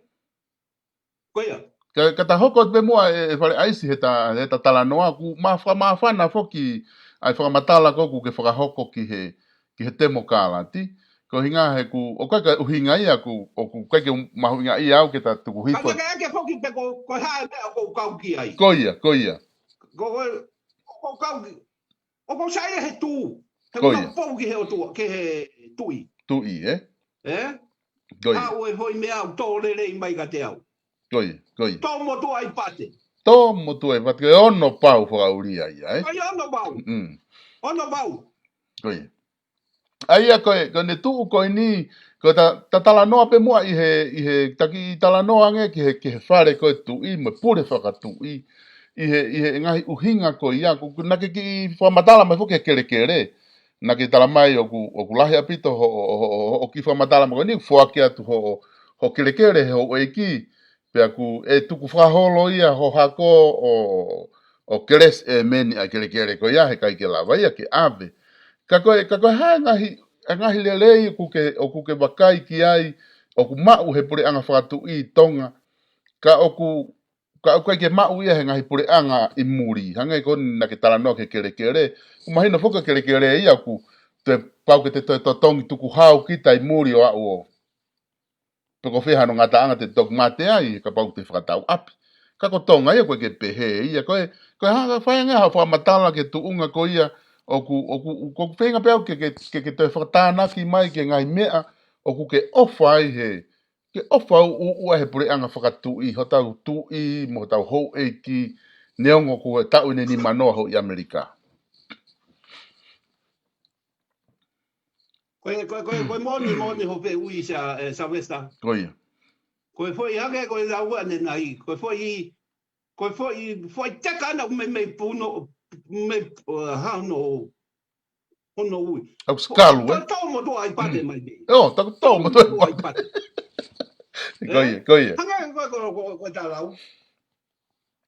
ko ia. Ka, ka ta hoko atu pē muʻa e, e Fale ʻAisi he ta, he ta talanoa, ʻoku ma-, fakamāfana foki ʻa e fakamatala ko ē ʻoku ke fakahoko ki he, ki he temokalati. Ko e ʻuhinga he ʻoku, ʻoku ʻikai ke ʻuhinga ia ʻoku, ʻoku ʻikai ke mahuʻingaʻia au ke ta tuku hifo. Ka ke, ke foki pē ko, ko e hā e meʻa ʻoku ou kau ki ai. Ko ia, ko ia. Ko, ko, ʻoku ou kau ki, ʻoku ou saiʻia he tuʻi. He ko ia. Ua pou ki he ʻOtua, ki he tuʻi. Tuʻi, ē? Ē? Ko ia. Haʻu e foʻi meʻa ʻoku tō lelei mai kiate au. Ko ia, ko ia. Tō motuʻa ʻi pate. Tō motuʻa ʻi pate, ko e ono pau fakaʻulia ia, ē? Ko ia ono pau. Mm. Ono pau. Ko ia. ʻA ia ko e, ko ʻene tuʻu ko eni, ko ta, ta talanoa pē muʻa ʻi he, ʻi he taki talanoa ange ki he, ki he fale ko e tuʻi, mo e pule fakatuʻi, ʻi he, ʻi he ngaahi ʻuhinga ko ia, ʻoku, ʻoku naʻa ke kiʻi fakamatala mai foki he kelekele, naʻa ke tala mai ʻoku, ʻoku lahi ʻaupito ho, ho, ho, ho, ho kiʻi fakamatala mai ko eni, foaki atu ho, ho kelekele he houʻeiki, pea ʻoku ʻe tuku fakaholo ia ho hako ʻo, ʻo kelesi ʻēmeni ʻa e kelekele ko ia he ʻikai ke lava ia ke ʻave. Ka ko e, ka ko e hā e ngaahi, e ngaahi lelei ʻoku ke, ʻoku ke vakai ki ai, ʻoku maʻu he puleʻanga fakatuʻi ʻi Tonga, ka ʻoku, ka ʻoku ʻikai ke maʻu ia he ngaahi puleʻanga ʻi muli. Hangē ko eni naʻa ke talanoa ki he kelekele, ʻoku mahino foki e kelekele ia ʻoku te pau ke te toe totongi tukuhau kita ʻi muli ʻo aʻu ʻo pe ko fē hano ngataʻanga te toki mate ai, kapau te fakatau ʻapi. Ka ko Tonga ia ʻoku ʻikai ke pehē ia, ko e, ko e hanga fai ange ha fakamatala ki he tuʻunga ko ia, ʻoku, ʻoku, ʻoku feinga pē au ke, ke, ke, ke toe fakatānaki mai ki he ngaahi meʻa, ʻoku ke ʻofa ai he, ke ʻofa ʻuʻua he puleʻanga fakatuʻi, hotau tuʻi, mo hotau houʻeiki, neongo ʻoku taʻu ʻe nimanoa hoʻo ʻi ʻAmelika. Ko e, ko e, ko e, ko e moʻoni, moʻoni hoʻo fehuʻi Sa, ē, Sylvester. Ko ia. Ko e foʻi hake, ko e lau ʻanenai, ko e foʻi, ko e foʻi, foʻi teka ʻana me, me puno, me, ē, hano, hono ui. ʻOku sikalu, ē? Tō, tō motuʻa ʻi pate mai pē. ʻIo, tō, tō motuʻa ʻi pate. Ko ia, ko ia. Hangē ko, ko, ko, ko e talau.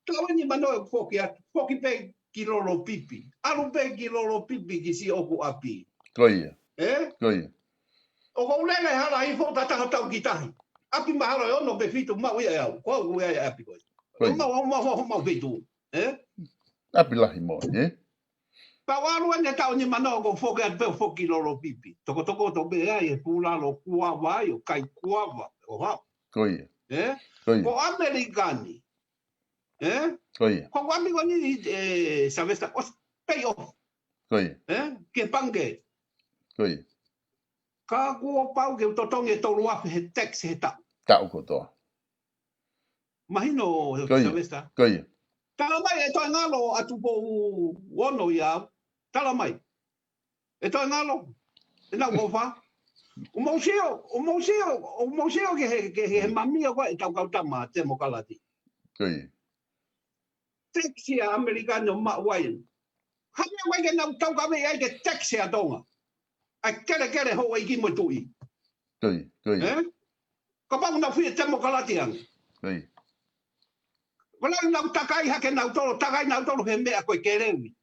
Taʻu ʻe nimanoa ʻoku foki atu, foki pē ki Lolopipi. ʻAlu pē ki Lolopipi ki siʻoku ʻapi. Ko ia. Ē? Ko ia. ʻOku ou lele hala ʻi fo tataha tau ki tahi. ʻApi mahalo ʻe ono pe fitu maʻu ia ʻe au. Ko au ia ʻapi ko ia. Ko ia. Mau, mau, mau, mau fitu. Ē? ʻApi lahi mo, ē? Pea ʻalu ʻene taʻu ʻe nimanoa ʻoku foki atu pē ʻo foki ki Lolopipi. Tokotoko to pē ai e pulalo kuava ai ʻo kai kuava ʻo hao. Ko ia. Ē? Ko ia. Ko ʻAmelika ni. Ē? Ko ia. Ko ʻapi ko eni, ē, Sylvester, ʻosi pay off. Ko ia. Ē? Ke pangikē. Ko ia. Ka kuo pau ke u totongi e tolu afe he tax he taʻu. Taʻu kotoa. Mahino, ko ia. Sylvester. Ko ia. Tala mai ʻe toe ngalo ʻa Tupou Ono ia. Tala mai. ʻE toe ngalo. ʻE nau ʻofa. ʻOku mou sio, ʻoku mou sio, ʻoku mou sio ki he, ki he, he mami ʻo ko e tau kau tama temokalati. Ko ia. Tax ʻa ʻAmelika ʻoku maʻu ai. Hangē ʻoku ʻikai ke nau taukaveʻi ai ke tax ʻa Tonga. ʻA e kelekele houʻeiki mo e tuʻi. Ko ia, ko ia. Ē? Kapau nau fie temokalati ange. Ko ia. Ko e lahi nau takai hake nautolu, takai nautolu he meʻa ko e kelevi.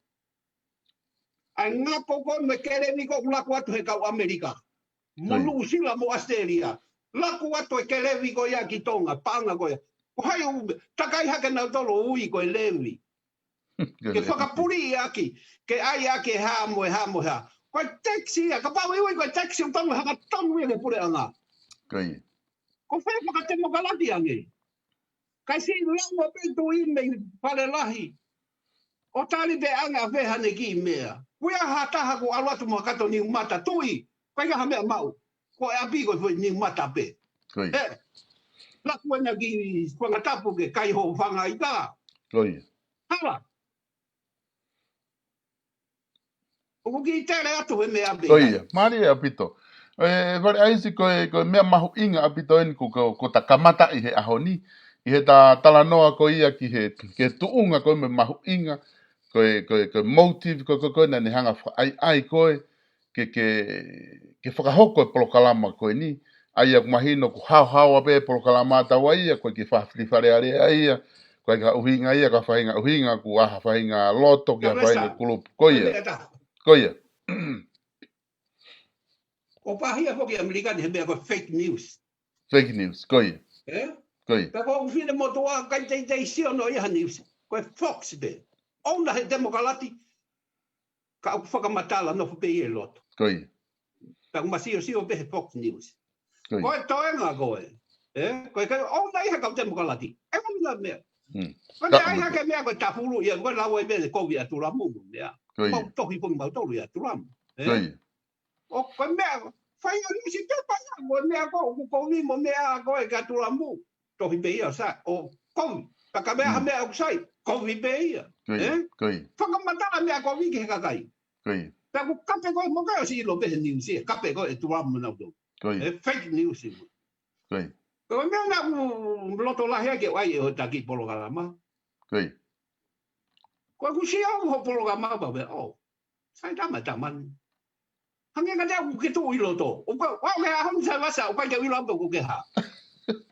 ʻA e ngako ko ē mo e kelevi ko ē ʻoku laku atu he kau ʻAmelika. Mo Nuʻusila mo ʻAositelēlia. Laku atu e kelevi ko ia ki Tonga, paʻanga ko ia. Ko hai ʻoku takai hake nautolu ui ko e levi. Ke fakapuliʻi ʻaki, ke ʻai ʻaki e hā mo e hā mo e hā. Ko e tax ia, kapau ʻe ui ko e tax ʻoku tonu hanga tonu ia ke puleʻanga. Ko ia. Ko fē fakatemokalati ange. Kai si lama pe tuʻi mei Fale Lahi. ʻO tali pe anga fē hane ki mea. Kuia ha taha ko ʻalu atu mo kato niu mata tuʻi. Kai ka ha meʻa maʻu. Ko e ʻapi ko e foʻi niu mata pe. Ko ia. He. Laku ena ki Fangatapu ke kai ho fanga ika. Ko ia. Hala. ʻOku kiʻi tele atu he meʻa pē. Ko ia, mālie ʻaupito. E, Fale ʻAisi ko e, ko e meʻa mahuʻinga ʻaupito eni ko, ko, ko ta kamata ʻi he ʻaho ni. ʻI he ta talanoa ko ia ki he, ki he tuʻunga ko e meʻa mahuʻinga. Ko e, ko e, ko e motive ko, ko, ko e naʻa ne hanga fakaʻaiʻai ko e, ke, ke, ke fakahoko e polokalama ko eni. ʻA ia ʻoku mahino ʻoku haohaoa pē polokalama ʻa taua ia, ko e kiʻi fafili Fale Alea ia, ko e ka ʻuhinga ia, ka faʻahinga ʻuhinga, ʻoku ʻaha faʻahinga loto, ki ha faʻahinga kulupu. Ko ia. Ko ia. ʻO pāhia foki ʻAmelika ni he meʻa ko e fake news. Fake news, ko ia. Ē? Ko ia. Ka ko ʻeku fine motuʻa, kai teitei sio noa ia ha news. Ko e Fox pē. ʻOuna he temokalati, ka ʻoku fakamatala nofo pē ia ʻi loto. Ko ia. Ka ʻoku ma sio sio pē he Fox News. Ko ia. Ko e toenga ko e. Ē? Ko e kai ʻouna ia he kau temokalati. ʻE ʻouna meʻa. Hmm. Ko e meʻa ai hake meʻa ko e tafulu ia, ko e lau ai meʻa ne kovi ʻa Tulamu mo meʻa. Ko ia. Mau tohi foki mau tolu ia Tulamu. Ē? Ko ia. ʻO ko e meʻa, fai ʻa nusi pepa ia, ko e meʻa ko, ʻoku kovi mo meʻa ko e ka Tulamu. Tohi pē ia sa, ʻo kovi. Ka ka meʻa ha meʻa ʻoku sai, kovi pē ia. Ko ia, ē? Ko ia. Fakamatala meʻa kovi ki he kakai. Ko ia. Pea ʻoku kape ko e mo kai ʻosi ʻilo pē he news ia, kape ko e Tulamu mo nautolu. Ko ia. Ē, fake news ia. Ko ia. Ko e meʻa naʻa ku loto lahi ai ke ʻai ʻe ho taki polokalama. Ko ia. Ko ʻeku sio ho polokalama pea, ʻo. Sai tama, tama ni. Hangē ka te au ke tuʻu ʻi loto. ʻO ka, ʻo ke ha hon sai vasa, ʻo ka ke ʻilo pe ʻoku ke hā.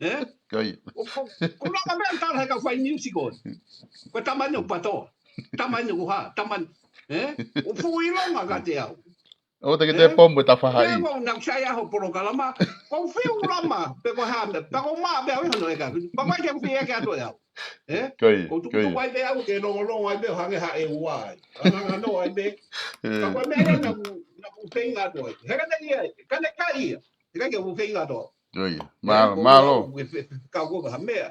Ē? Ko ia. ʻO ko, ko lava meʻa tala he ka fai news ko. Ko tama ni ʻo pato. Tama ni ʻo hā, tama ni. Ē? ʻO fuʻu ʻilonga ka te au. ʻO te ke te pomu e tafahaʻi. Ē, ko naʻa ku sai ʻa ho polokalama. Ko fiu lama, pe ko hā meʻa, pe ko mā, pe au ʻi hono ʻeka. Ko kai ke fiu ʻeke atu ʻe au. Ē? Ko ia, ko tukutuku ai pē au ke longolongo ai pē ʻo hangē ha ʻEua ai. Anangano ai pē. Ē. Ka ko e meʻa ia naʻa ku, naʻa ku feinga atu ai. He ka ne ia, ka ne ka ia. He ka ia ku feinga atu. Ko ia. Ē, mālō, ko mālō. Ke fe-, fe-, ka ko ka ha meʻa.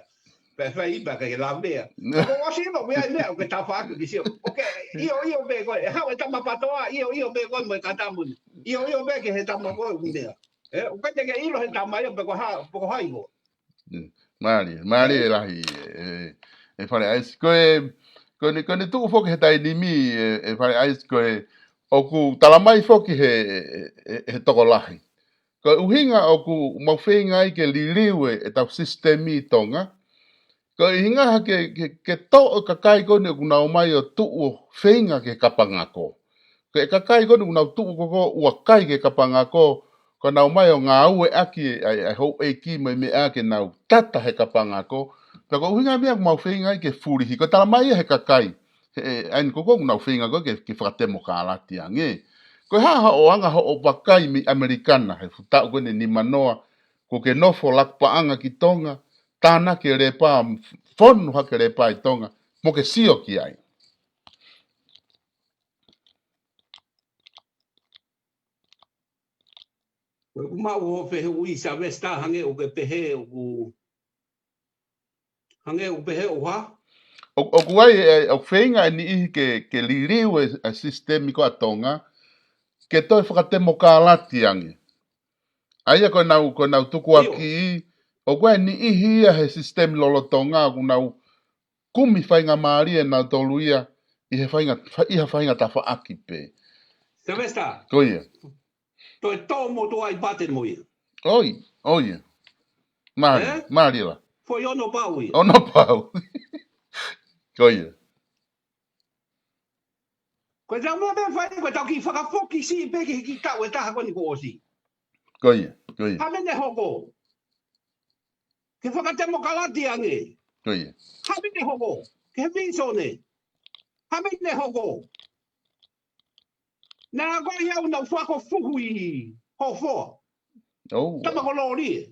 Pea fai ipa ka ke la meʻa. Ko ʻosi no meʻa, meʻa, ke tafa atu ki sio. ʻOku ke, ʻio, ʻio pē ko e, hau e tama patoa, ʻio, ʻio pē ko e mo e katamu ni. ʻIo, ʻio pē ke he tama ko e meʻa. Ē, ʻoku ke te ke ʻilo he tama ia pe ko ha, pe ko hai ko. Mm. Mālie, mālie lahi, ē, ē, ʻe Fale ʻAisi. Ko e, ko ʻene, ko ʻene tuʻu foki he taimi ni, ē, ē, Fale ʻAisi ko e, ʻoku talamai foki he, ē, ē, he tokolahi. Ko e ʻuhinga ʻoku mau feinga ai ke liliu e, ʻetau sisitemi ʻi Tonga. Ko e ʻuhinga ha ke, ke, ke toʻo e kakai ko eni ʻoku nau mai ʻo tuʻu ʻo feinga ke kapangako. Ko e kakai ko eni ʻoku nau tuʻu ko ko ua kai ke kapangako, ko nau mai ʻo ngāueʻaki e, ʻai, ʻai houʻeiki mai meʻa ke nau tata he kapangako. Pea ko e ʻuhinga meʻa ʻoku mau feinga ai ke fulihi. Ko e talamai ia he kakai. He, ʻe, ʻa eni ko ko ʻoku nau feinga ko ke, ke fakatemokalati ange. Ko e hā hoʻo anga hoʻo vakai mei ʻAmelika na, he fuʻu taʻu ko eni nimanoa, ko ke nofo laku paʻanga ki Tonga, tānaki e lepa, fonu hake lepa ʻi Tonga, mo ke sio ki ai. Ko ʻeku maʻu ʻo fehuʻi Savesta hangē ʻoku ke pehē ʻoku, hangē ʻoku pehē ʻoku hā? ʻO, ʻoku ʻai, ē, ʻoku feinga e niʻihi ke, ke liliu e, e sisitemi ko ʻa Tonga, ke toe fakatemokalati ange. ʻA ia ko ʻenau, ko ʻenau tukuakiʻi, ʻoku ʻai e niʻihi ia he sisitemi lolotonga, ʻoku nau kumi faingamālie ʻe nautolu ia ʻi he fainga, fa-, ʻi ha fainga tafaʻaki pē. Savesta. Ko ia. Toe tō motuʻa ʻi pate mo ia. ʻOi, ʻo ia. Mālie, ē? Mālie la. Foʻi ono pau ia. Ono pau. Ko ia. Ko e tau meʻa pē fai, ko e tau kiʻi fakafoki siʻi pē ki he kiʻi taʻu ʻe taha ko eni kuo ʻosi. Ko ia, ko ia. Hā meʻa ne hoko. Ke fakatemokalati ange. Ko ia. Hā meʻa ne hoko. Ke he visone. Hā meʻa ne hoko. Naʻa ko ia ʻoku nau fakafuhu ʻi Hofoa. ʻOu. Tama ko Loli ē.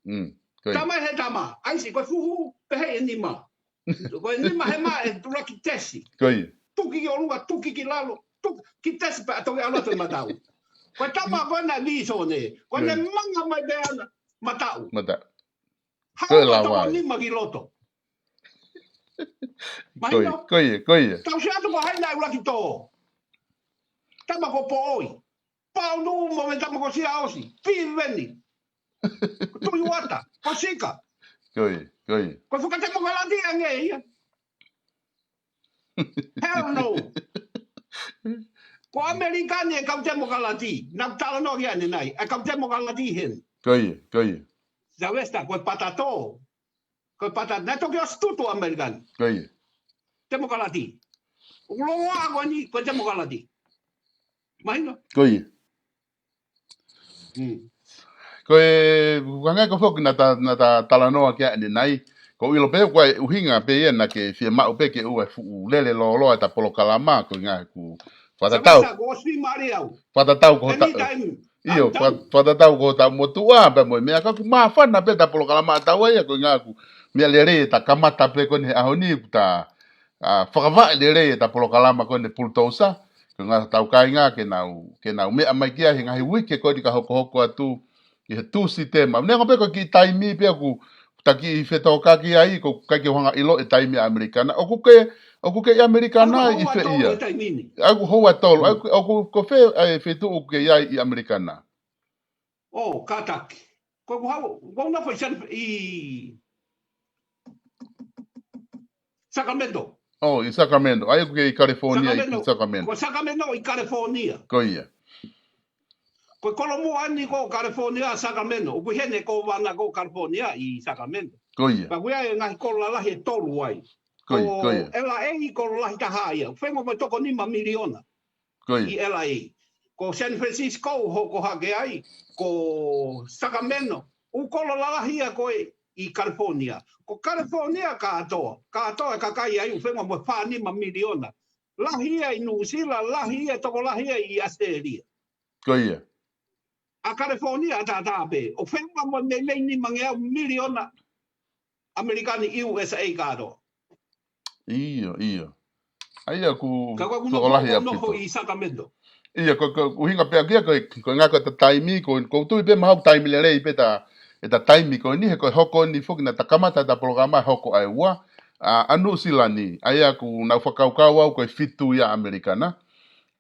Mm. Ko ia. Tama he tama, ʻaisi, ko e fuhu, pehē e nima. Ko e nima he mā e tulaki tesi. Ko ia. Tuki ki ʻolunga, tuki ki lalo, tuki ki tesi pea toki ʻalu atu e mataʻu. Ko e tama ko ena visone, ko ʻene manga mai pē ʻana, mataʻu. Mataʻu. Hau ko e lava toko ai. Nima ki loto. Ko ia, mahino? Ko ia, ko ia. Tau sio atu ko hai naʻe ʻuluaki tō. Tama ko Poʻoi. Paunu mo me tama ko Siaosi. Piveni. Tui Uata. Ko Sika. Ko ia, ko ia. Ko e fakatemokalati ange ia. Hell no. Ko ʻAmelika ni e kau temokalati. Naʻa ku talanoa ki ai ʻanenai. E kau temokalati heni. Ko ia, ko ia. Sylvester, ko e patato. Ko e pata, naʻe toki ʻosi tutu ʻAmelika ni. Ko ia. Temokalati. ʻOku loa ko eni, ko e temokalati. Mahino? Ko ia. Mm. Ko e, hangē ko e foki naʻa ta, naʻa ta talanoa ki ai ʻanenai. Ko e ʻilo pē ko e ʻuhinga pē ia naʻa ke fiemaʻu pē ke ʻoua ʻe fuʻu lele lōloa ʻeta polokalama, ko e ʻuhinga ʻoku fakatatau. Sa masa, ko ʻosi mali au. Fakatatau ko hota. Anytime. ʻIo, fa-, fakatatau ko hota motuʻa, pea mo e meʻa ka ʻoku māfana pē ʻeta polokalama ʻa taua ia, ko e ʻuhinga ʻoku meʻa lelei ʻeta kamata pē ko eni he ʻaho ni ʻoku ta, ʻa, fakavaʻe lelei ʻeta polokalama ko eni Pulutousa, ko e ʻuhinga tau kāinga ke nau, ke nau meʻa mai ki ai he ngaahi uike ko eni ka hokohoko atu ʻi he Tūsite ma. Neongo pē ko e kiʻi taimi pē ʻoku ta kiʻi fetōkaki ai, ʻoku ʻikai ke u hanga ʻilo e taimi ʻa ʻAmelika na. ʻOku ke, ʻoku ke ʻi ʻAmelika na ʻi fē ia? ʻOku houa tolu e taimi ni. Mm. ʻOku, ʻoku, ʻoku ko fē e feituʻu ʻoku ke ʻi ai ʻi ʻAmelika na? ʻO, kātaki. Ko ʻeku hau, ko ʻeku nofo ʻi San, ʻi Sacramento. ʻO, ʻi Sacramento. ʻA ia ʻoku ke ʻi California, ʻi Sacramento. Sacramento. Ko Sacramento ʻi California. Ko ia. Ko e kolomuʻa ni ko California, Sacramento. ʻOku ʻi heni e kōvana ko California ʻi Sacramento. Ko ia. Pea ʻoku ʻi ai e ngaahi kolo lalahi ʻe tolu ai. Ko ia, ko ia. Ko L A kolo lahi taha ia. Fengo mo e toko nima miliona. Ko ia. ʻI L A. Ko San Francisco, hoko hake ai, ko Sacramento, ʻū kolo lalahi ia ko ē ʻi California. Ko California kātoa, kātoa e kakai ai ʻoku fengo mo e fā nima miliona. Lahi ia ʻi Nuʻusila, lahi ia, tokolahi ia ʻi ʻAositelēlia. Ko ia. ʻA California ʻataʻatā pē, ʻoku fengo mo e meimei nimangeau miliona ʻAmelika ni ʻi U S A kātoa. ʻIo, ʻio. ʻA ia ʻoku tokolahi ʻaupito. Ka ko ʻeku nofo, nofo ʻi Sacramento. ʻIo, ko, ko, ʻuhinga pē ʻaku ia ko e, ko e ʻuhinga ko ʻeta taimi, ko, ʻoku ou tui pē mahalo ʻoku taimi lelei pē ʻeta, ʻeta taimi ko eni, he ko e hoko ni foki naʻa ta kamata ʻeta polokalama hoko ʻa e ua, ʻa, ʻa Nuʻusila ni, ʻa ia ʻoku nau fakakaukau au ko e fitu ia ʻAmelika na.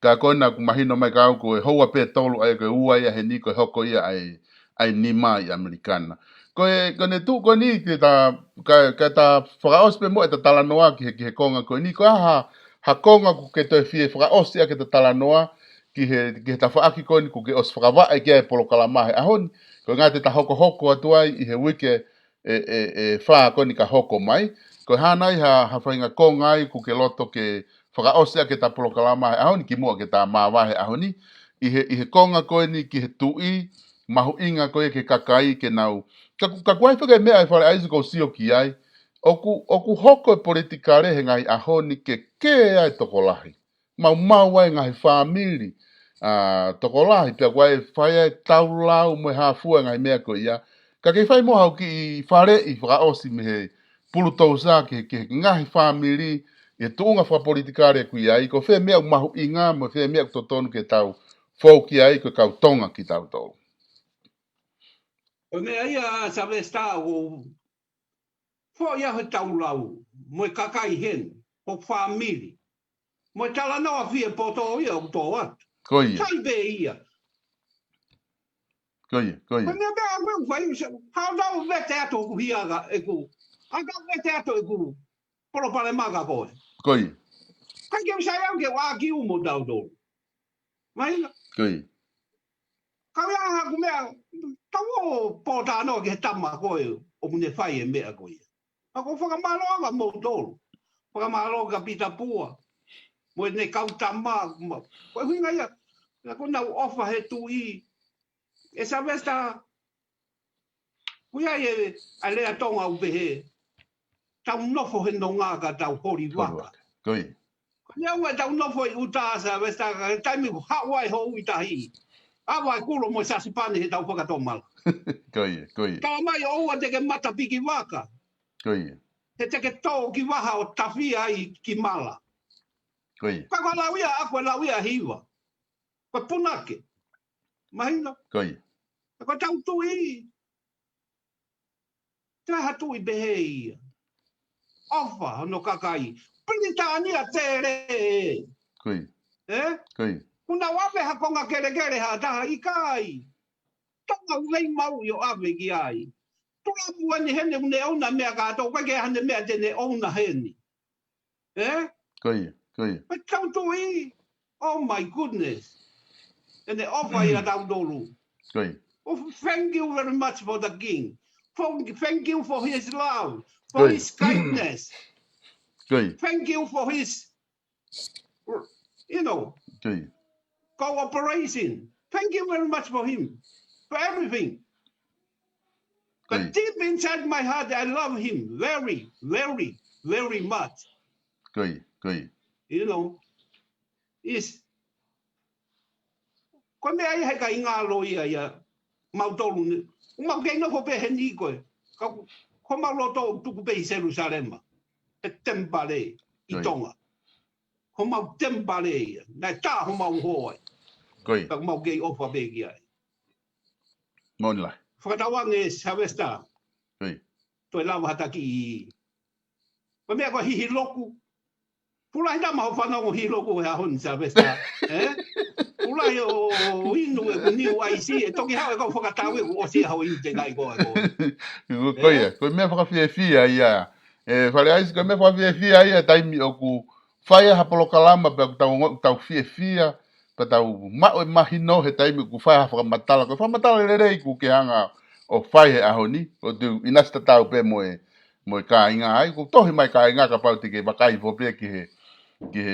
Ka ko ena ʻoku mahino mai kiate au ko e houa pē tolu ʻa ia ko e ua ia heni ko e hoko ia ʻa e, ʻa e nima ʻi ʻAmelika na. Ko e, ko ʻene tuʻu ko eni ke ta, ka, ka ta fakaʻosi pē muʻa ʻeta talanoa ki he, ki he konga ko eni, ko e hā ha, ha konga ʻoku ke toe fie fakaʻosi ʻaki ʻeta talanoa ki he, ki he tafaʻaki ko eni ʻoku ke ʻosi fakavaʻe ki ai e polokalama he ʻaho ni. Ko e ʻuhinga te ta hokohoko atu ai ʻi he uike ʻe, ʻe, ʻe fā ko eni ka hoko mai. Ko e hā nai ha, ha faʻahinga konga ai ʻoku ke loto ke fakaʻosi ʻaki ʻeta polokalama he ʻaho ni kimuʻa ke ta māvae he ʻaho ni. ʻI he, ʻi he konga ko eni ki he tuʻi, mahuʻinga ko ia ki he kakai ke nau. Ka ʻoku, ka ʻoku ʻi ai foki e meʻa ʻe Fale ʻAisi ʻoku ou sio ki ai. ʻOku, ʻoku hoko e politikale he ngaahi ʻaho ni ke kē ai e tokolahi. Maumau ai e ngaahi fāmili, ʻa, tokolahi, pea ʻoku ʻi ai e fai ai e taulau mo e hā fua e ngaahi meʻa ko ia. Ka ke fai muʻa haʻo kiʻi faleʻi fakaʻosi mei he Pulutousa ki he, ki he ngaahi fāmili, ʻi he tuʻunga fakapolitikale ʻoku ʻi ai, ko fē meʻa ʻoku mahuʻinga, mo fē meʻa ʻoku totonu ke tau fou ki ai, ko e kau Tonga kitautolu. Ko e meʻa ia, Sylvester, ʻoku foʻi ia he taulau, mo e kakai heni, ʻo fāmili. Mo e talanoa fie poto ia ʻoku tō atu. Ko ia. Sai pē ia. Ko ia, ko ia. Ko e meʻa pē ʻoku ou fai, ʻoku ou vete atu hoku hiaga, ʻeku. ʻOku ou vete atu ʻeku palopalema kia koe. Ko ia. ʻIkai ke u sai au ke u ʻākiu mo tautolu. Mahino? Ko ia. Ka ʻi ai haʻaku meʻa, tau ō pōtalanoa ki he tama ko ē ʻoku ne fai e meʻa ko ia. Ka ʻoku ou fakamālō ʻa moutolu. Fakamālō kia Pita Pua. Mo ʻene kau tama, ma-, ko e ʻuhinga ia, naʻa ku nau ʻofa he tuʻi. ʻE Sylvester, ʻoku ʻi ai e, ʻa e lea Tonga ʻoku pehē, tau nofo he nonga ka tau holi vaka. Holi vaka. Ko ia. Ko e ʻuhinga ʻetau nofo ʻi ʻuta, Sylvester, ka ko e taimi ʻoku haʻu ai e houʻi tahi. ʻAva e kulo mo e sasipani he tau fakatomala. Ko ia, ko ia, Tala mai ʻoua te ke mata piki vaka. ko ia, He te ke tō ki vaha ʻo tafia ai ki mala. ko ia, Ka ko e lau ia ʻaʻaku e lau ia hiva. Ko e punake. Mahino. ko ia, Ko e tau tui. Te ha tui pehē ia. ʻOfa hono kakai. Pilitānia tele. ko ia, E? ko ia, Kuna ʻave ha konga kelekele ha taha ʻikai. Tonga uvei mau ʻio ʻave ki ai. Tulamu ani heni une ʻouna meʻa kātoa, ʻikai ke hane meʻa te ne ʻouna heni. E? ko ia, ko ia, Ko e tau tui. Oh my goodness. ʻEne ʻofa ia tautolu. ko ia, Oh, thank you very much for the king. For, thank you for his love, for Good. His kindness. ko ia, Thank you for his, you know, ko ia, cooperation. Thank you very much for him, for everything. But Good. Deep inside my heart, I love him very, very, very much. ko ia, ko ia, You know, is, ko e meʻa ia he ʻikai ngalo ia ia mautolu ni. Uma ke nofo pē heni koe. Ka ko homau loto ʻoku tuku pē ʻi Selusalema. He temipale ʻi Right. Tonga. Homau temipale ia. Naʻe tā homau hoa ai. ko ia. Ka ko mau kei ʻofa pē ki ai. Moʻoni lahi. Fakatauange Sylvester. Right. Toe lava ha taki ʻi. Ko e meʻa ko e hihiloku. Pulahi tama ho fanongo hihiloku he ʻaho ni Sylvester. E? Pulahi ʻo inu ʻeku niu ʻaisi, ʻe toki haʻu e kau fakatau ʻeku ʻosi ʻaho inu te ngai koa koa. Ko ia, ko e meʻa fakafiefia ia. E, Fale ʻAisi, ko e meʻa fakafiefia ia, taimi ʻoku fai ha polokalama pea ʻoku tau, tau fiefia, pea tau maʻu e mahino he taimi ʻoku fai ha fakamatala. Ko e fakamatala lelei ʻoku ke hanga ʻo fai he ʻaho ni, ʻo tau ʻinasi tatau pē mo e, mo e kāinga ai, ʻoku tohi mai kāinga kapau te ke vakai hifo pē ki he, ki he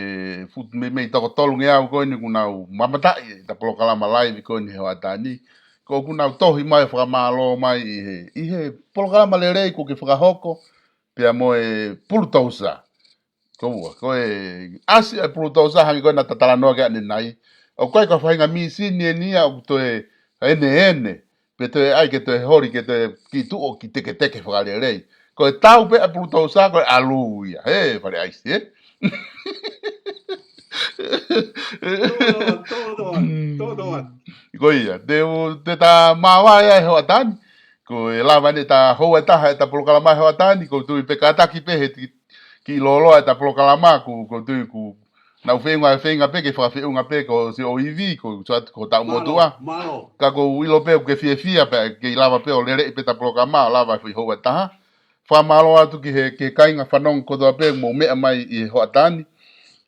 fuʻu meimei toko tolungeau ko eni ʻoku nau mamataʻi ʻeta polokalama live ko eni he hoʻatā ni. Ko ʻoku nau tohi mai fakamālō mai ʻi he, ʻi he polokalama lelei ʻoku ke fakahoko, pea mo e pulutousa. Ko ua, ko e ʻasi e pulutousa hangē ko ena ta talanoa ki ai ʻanenai. ʻOku ʻikai ko ha faʻahinga mīsini eni ia ʻoku toe ʻene ʻene. Pe toe ʻai ke toe holi ke toe kiʻi tuʻu ʻo kiʻi teketeke fakalelei. Ko e tau pē ʻa e pulutousa ko e ʻalu ia. He, Fale ʻAisi, e? Tō, tō, tō, tō, tō. Ko ia, te u, te ta māvae ai he hoʻatā ni. Ko e lava eni ʻeta houa ʻe taha ʻeta polokalama he hoʻatā ni, ʻoku ou tui pē kātaki pē he ti-, kiʻi lōloa ʻeta polokalama, ʻoku, ʻoku ou tui ʻoku nau feʻunga, feʻunga pē, ke fakafeʻunga pē, ko siʻo ivi, ko, ko, ko tau Mālō, motuʻa. mālō. Ka ʻoku ou ʻilo pē, ʻoku ke fiefia pē, ke lava pē ʻo leleʻi pē ʻeta polokalama, ʻo lava foʻi houa ʻe taha. Fakamālō atu ki he, ki he kāinga fanongo kotoa pē, mou meʻa mai ʻi he hoʻatā ni.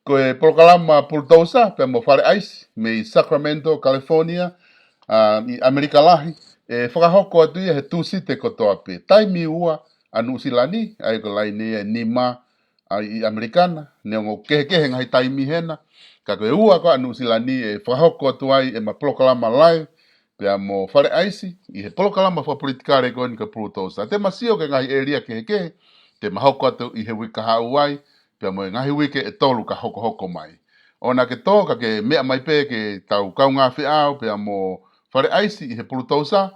Ko e polokalama Pulutousa, pea mo Fale ʻAisi, mei Sacramento, California, ʻa, ʻi ʻAmelika lahi, ʻe fakahoko atu ia he Tūsite kotoa pē. Taimi ua ʻa Nuʻusila ni, ʻa ia ko e laine ia ʻe nima, ʻa, ʻi ʻAmelika na, neongo kehekehe ngaahi taimi hena, ka ko e ua ko ē ʻa Nuʻusila ni ʻe fakahoko atu ai ʻema polokalama live, pea mo Fale ʻAisi, ʻi he polokalama fakapolitikale ko eni ko e Pulutousa. Te ma sio ki he ngaahi ʻēlia kehekehe, te ma hoko atu ʻi he uike kahaʻu ai, pea mo e ngaahi uike ʻe tolu ka hokohoko mai. ʻOua naʻa ke tō ka ke meʻa mai pē ke tau kaungā feʻao, pea mo Fale ʻAisi ʻi he Pulutousa,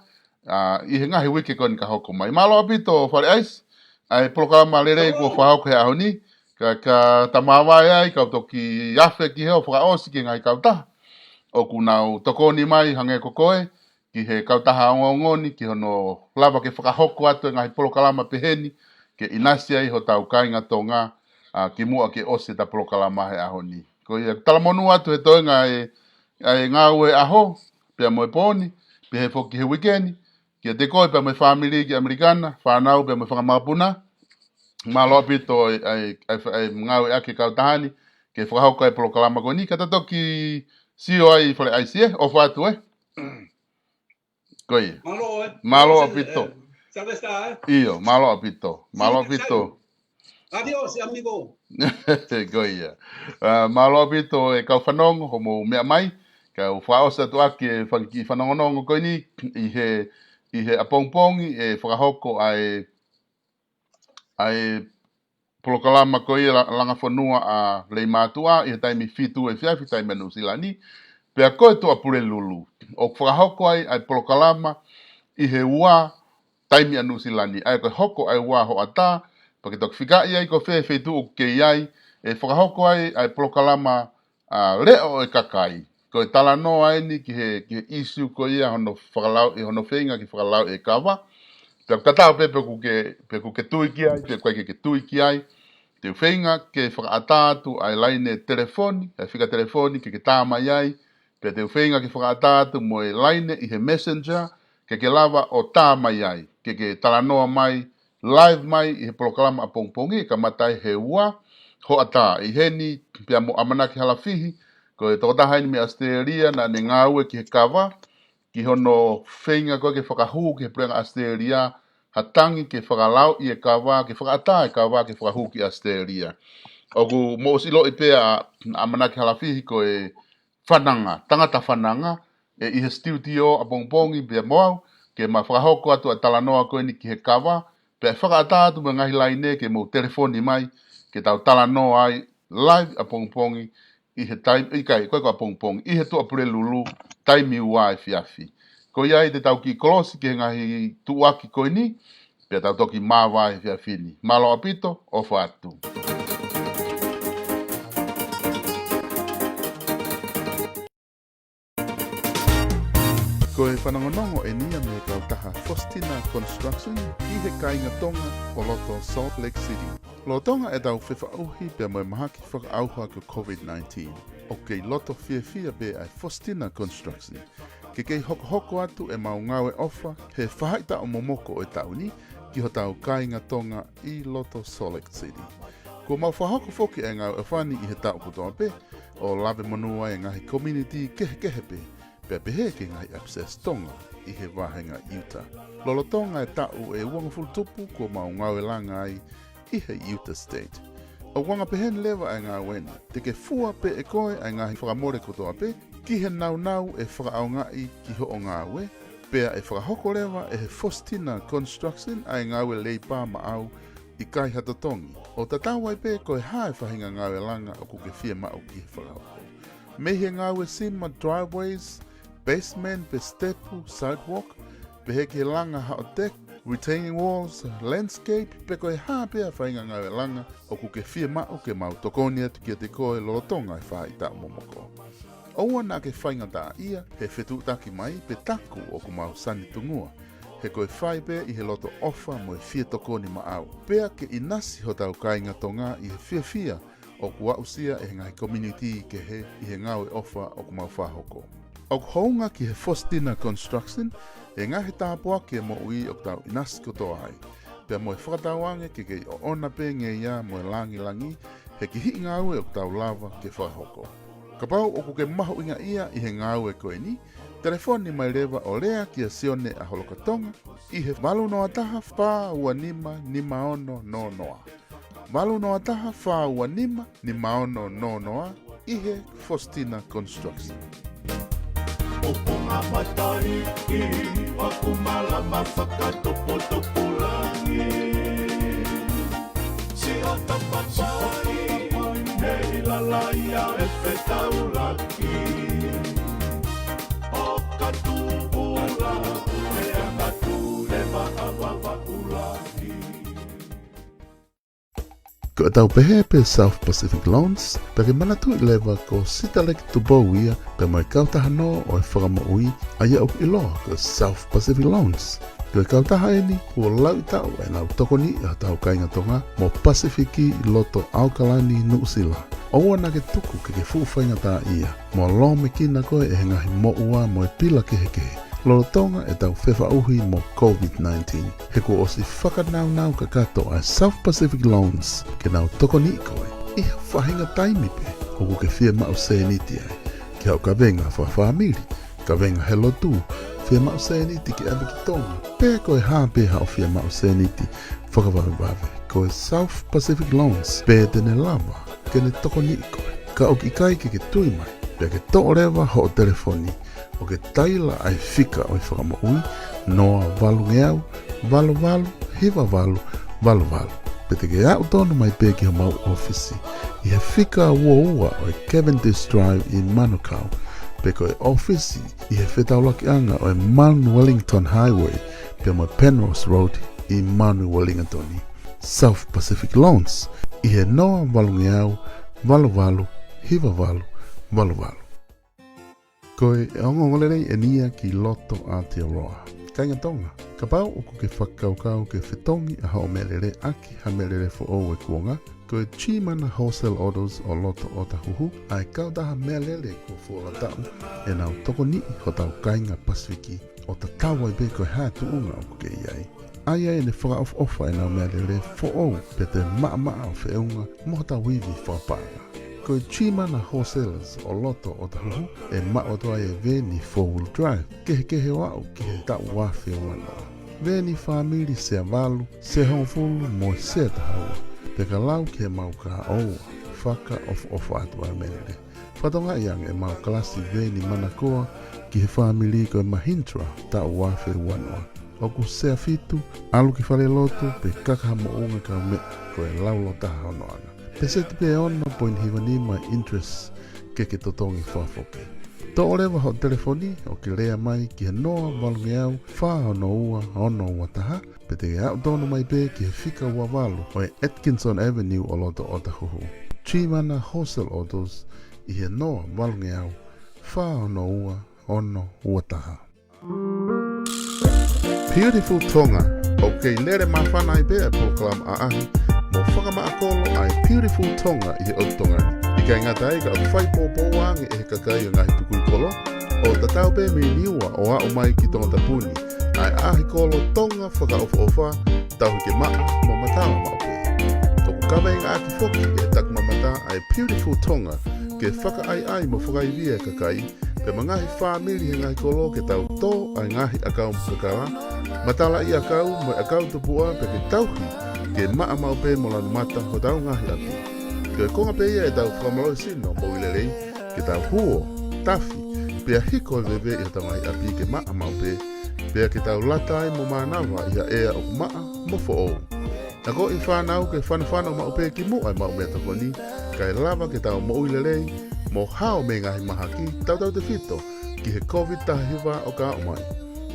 ʻa, ʻi he ngaahi uike ko eni ka hoko mai. Mālō ʻaupito Fale ʻAisi, ʻa e polokalama lelei kuo fakahoko he ʻaho ni, ka, ka ta māvae ai, kau toki afe ki he ʻo fakaʻosi ki he ngaahi kautaha ʻoku nau tokoni mai hangē ko koe, ki he kautaha ongoongo ni, ki hono lava ke fakahoko atu e ngaahi polokalama pehē ni, ke ʻinasi ai hotau kāinga Tonga, ʻa, kimuʻa ke ʻosi ʻeta polokalama he ʻaho ni. Ko ia, talamonū atu he toenga e, ʻa e ngāue ʻaho, pea mo e pō ni, pea pehē foki he uike ni, kiate koe pea mo e fāmili ki ʻAmelika na, fānau pea mo e fanga mokopuna. Mālō ʻaupito e, e, e, e ngāueʻaki e kautaha ni, ke fakahoko e polokalama ko eni, ka ta toki sio ai Fale ʻAisi, e, ʻofa atu, e. Ko ia. Mālō, e. Mālō ʻaupito. Sylvester, e. ʻIo, mālō ʻaupito. Mālō ʻaupito. Adios, amigo. Ko ia. ʻA, mālō ʻaupito e kau fanongo, hoʻomou meʻa mai. Kau fakaʻosi atu ʻaki e fanga kiʻi fanongonongo ko eni, ʻi he, ʻi he ʻapongipongi, ʻe fakahoko ʻa e, ʻa e polokalama ko ia la-, Langa Fonua ʻa Leimātuʻa, ʻi he taimi fitu efiafi, taimi ʻa Nuʻusila ni. Pea ko e Tuʻapulelulu, ʻoku fakahoko ai ʻa e polokalama ʻi he ua taimi ʻa Nuʻusila ni, ʻa ia ko e hoko ʻa e ua hoʻatā, pea ke toki fikaʻi ai ko fē feituʻu ʻoku kei ai, ʻe fakahoko ai ʻa e polokalama ʻa e Leʻo ʻo e Kakai. Ko e talanoa eni ki he, ki he ʻīsiu ko ia hono fakalauʻi, hono feinga ke fakalauʻi e kava. Pea ʻoku tatau pē pe ʻoku ke, pe ʻoku ke tui ki ai, pe ʻoku ʻikai ke ke tui ki ai. Te u feinga ke fakaʻatā atu ʻa e laine telefoni, ʻa e fika telefoni ke ke tā mai ai, pea te u feinga ke fakaʻatā atu mo e laine ʻi he Messenger, ke ke lava ʻo tā mai ai, ke ke talanoa mai, live mai ʻi he polokalama ʻapongipongi, ʻe kamata ai he ua hoʻatā. ʻI heni pea mo ʻAmanaki Halafihi, ko e tokotaha eni mei ʻAositelēlia, naʻa ne ngāue ki he kava, ki hono feinga ko ē ke fakahū ki he puleʻanga ʻAositelēlia ha tangi ke fakalauʻi e kava, ke fakaʻatā e kava ke fakahū ki ʻAositelēlia. ʻOku mou ʻosi ʻiloʻi pē ʻa ʻAmanaki Halafihi ko e fananga, tangata fananga, ʻe ʻi he studio ʻapongipongi pea mo au, ke ma fakahoko atu ʻa e talanoa ko eni ki he kava, pea ʻe fakaʻatā atu mo e ngaahi laine ke mou telefoni mai, ke tau talanoa ai live ʻapongipongi, ʻi he taimi, ʻikai, ʻikai ko ʻapongipongi, ʻi he Tuʻapulelulu, taimi ua efiafi. Ko ia ai te tau kiʻi kolosi ki he ngaahi tuʻuaki ko eni, pea tau toki māvae he efiafi ni. Mālō ʻaupito, ʻofa atu. Ko e fanongonongo eni ia mei he kautaha Faustina Construction ʻi he kāinga Tonga ʻo loto Salt Lake City. Lolotonga ʻetau fefaʻuhi pea mo e mahaki fakaʻauha ko e COVID nineteen, ʻoku kei loto fiefia pē ʻa e Faustina Construction ke kei hokohoko atu ʻemau ngāue ʻofa he faʻahitaʻu momoko ʻo e taʻu ni ki hotau kāinga Tonga ʻi loto Salt Lake City. Kuo mau fakahoko foki ʻa e ngāue ʻofa ni ʻi he taʻu kotoa pē, ʻo lave monū ai e ngaahi community kehekehe pē, pea pehē ki he ngaahi Access Tonga ʻi he vāhenga Utah. Lolotonga e taʻu ʻe uangofulu tupu kuo mau ngāue langa ai ʻi he Utah State. ʻOku anga peheni leva ʻa e ngāue ni. Te ke fua pē ʻe koe ʻa e ngaahi fakamole kotoa pē ki he nāunau ʻe fakaʻaongaʻi ki hoʻo ngāue, pea ʻe fakahoko leva ʻe he Faustina Construction ʻa e ngāue leipa maʻau ʻikai ha totongi. ʻO tatau ai pē ko e hā e faʻahinga ngāue langa ʻoku ke fiemaʻu ke fakahoko. Mei he ngāue sima driveways, basement pe sitepu, sidewalk, pehē ki he langa haʻo deck, retaining walls, landscape, pe ko e hā pē ʻa e faʻahinga ngāue langa ʻoku ke fiemaʻu ke mau tokoni atu kiate koe lolotonga e faʻahitaʻu momoko. ʻOua naʻa ke faingataʻaʻia he fetuʻutaki mai pe taku ʻoku mau sani tungua, he ko e fai pē ʻi he loto ʻofa mo e fie tokoni maʻau. Pea ke ʻinasi hotau kāinga Tonga ʻi he fiefia ʻoku aʻusia ʻe he ngaahi community kehe ʻi he ngāue ʻofa ʻoku mau fakahoko. ʻOku hounga ki he Faustina Construction e ngaahi tāpuaki e moʻui ʻoku tau ʻinasi kotoa ai, pea mo e fakatauange ke kei ʻoʻona pē ngeia mo e langilangi he kihiʻi ngāue ʻoku tau lava ke fakahoko. Kapau ʻoku ke mahuʻingaʻia ʻi he ngāue ko eni, telefoni mai leva ʻo lea kia Sione ʻa Holokatonga ʻi he valu noa taha, fā ua nima, nima ono noa noa. Valu noa taha, fā ua nima, nima ono noa noa, ʻi he Faustina Construction. ʻOponga mataiʻi, ʻaku malama fakatopotopulaki. Siʻa tapatai, nei lalaia e fetaulaki. ʻOka tuʻula, e anga tule vavavaʻulaki. Ko ʻetau pehē pē South Pacific Loans, pea ke manatuʻi leva ko Sitaleki Tupou ia, pea mo e kautaha nō ʻo e fakamoʻui, ʻa ia ʻoku ʻiloa ko South Pacific Loans. Ko e kautaha eni, kuo lauʻi taʻu ʻenau tokoniʻi hotau kāinga Tonga mo Pasifiki ʻi loto ʻAokalani, Nuʻusila. ʻOua naʻa ke tuku ke ke fuʻu faingataʻaʻia mo lōmekina koe ʻe he ngaahi moʻua mo e pila kehekehe lolotonga ʻetau fefaʻuhi mo COVID nineteen. He kuo ʻosi fakanaunau kakato ʻa e South Pacific Loans ke nau tokoniʻi koe ʻi ha faʻahinga taimi pē ʻoku ke fiemaʻu sēniti ai, ki haʻo kavenga fakafāmili, kavenga he lotu, fiemaʻu sēniti ke ʻave ki Tonga, pe ko e hā pē haʻo fiemaʻu sēniti fakavavevave. Ko e South Pacific Loans pē te ne lava ke ne tokoniʻi koe. Ka ʻoku ʻikai ke ke tui mai, pea ke toʻo leva hoʻo telefoni ʻo ke taila ʻa e fika ʻo e fakamoʻui, noa valungeau, valu valu, hiva valu, valu valu. Pe te ke aʻu tonu mai pē ki homau ʻōfisi ʻi he fika ua ua ʻo e Cavendish Drive ʻi Manukau, pe ko e ʻōfisi ʻi he fetaulakiʻanga ʻo e Mount Wellington Highway pea mo e Penrose Road ʻi Mount Wellington. South Pacific Loans ʻi he noa valungeau valu valu hiva valu valu valu. Ko e ongoongolelei eni ia ki loto Aotearoa. Kāinga Tonga, kapau ʻoku ke fakakaukau ke fetongi ʻa hoʻo meʻalele ʻaki ha meʻalele foʻou ʻi he kuonga, ko e Chimana Wholesale Autos ʻo loto ʻOtahuhu ʻa e kautaha meʻalele kuo fuoloa taʻu ʻenau tokoniʻi hotau kāinga Pasifiki, ʻo tatau ai pē ko e hā e tuʻunga ʻoku ke ʻi ai. ʻA ia ʻe ne fakaʻofoʻofa ʻenau meʻalele foʻou pea toe maʻamaʻa ʻo feʻunga mo hotau ivi fakapaʻanga. Ko e Chimana Wholesalers ʻo loto ʻOtahuhu ʻe maʻu atu ai e veeni four wheel drive kehekehe ʻo aʻu ki he taʻu ua afe ua noa. Veeni fāmili sea valu, sea hongofulu mo e sea taha ua, pea ka lau ki heʻemau kāʻoua, fakaʻofoʻofa atu ʻa e meʻalele. Fakatokangaʻi ange ʻemau kalasi veeni manakoa ki he fāmili ko e Mahindra taʻu ua afe ua noa. ʻOku sea fitu, ʻalu ki falelotu pe kaka ha moʻunga kaumeʻa, ko e laulau taha hono anga. Peseti pē ono poini hiva nima interest ke ke totongi fakafoki. Toʻo leva hoʻo telefoni ʻo ke lea mai ki he noa valungeau fā ono ua ono ua taha, pe te ke aʻu tonu mai pē ki he fika ua valu ʻo e Atkinson Avenue ʻo loto ʻOtahuhu. Chimana Wholesale Autos ʻi he noa valungeau fā ono ua ono ua taha. Beautiful Tonga, ʻoku kei lele māfana ai pē ʻa e polokalama ʻaʻahi mo fakamaʻa kolo ʻa e Beautiful Tonga ʻi he ʻotu Tonga ni. ʻIkai ngata ai ka ʻoku fai pōpōua ange ʻe he kakai ʻo e ngaahi tukui kolo, ʻo tatau pē mei Niua ʻo aʻu mai ki Tongatapu ni, ʻa e ʻaʻahi kolo Tonga fakaʻofoʻofa, tauhi ke maʻa mo matala maʻu pē. ʻOku kaveinga ʻaki foki ʻe he takimamata ʻa e Beautiful Tonga ke fakaʻaiʻai mo fakaivia e kakai, pea mo e ngaahi fāmili he ngaahi kolo ke tau tō ʻa e ngaahi ʻakau mokakala, matalaʻiʻakau mo e ʻakau tupuʻa pea ke tauhi ke maʻa maʻu pē mo lanu mata hotau ngaahi ʻapi. Ko e konga pē ia ʻetau fakamālohisino moʻui lelei, ke tau huo, tafi, pea hiko e veve ʻi hotau ngaahi ʻapi ke maʻa maʻu pē, pea ke tau lata ai mo mānava ʻi ha ʻea ʻoku maʻa mo foʻou. Akoʻi fānau ke fanofano maʻu pē ki muʻa ʻemau meʻatokoni, kae lava ke tau moʻui lelei mo hao mei he ngaahi mahaki, tautautefito ki he COVID taha hiva ʻoku aʻu mai.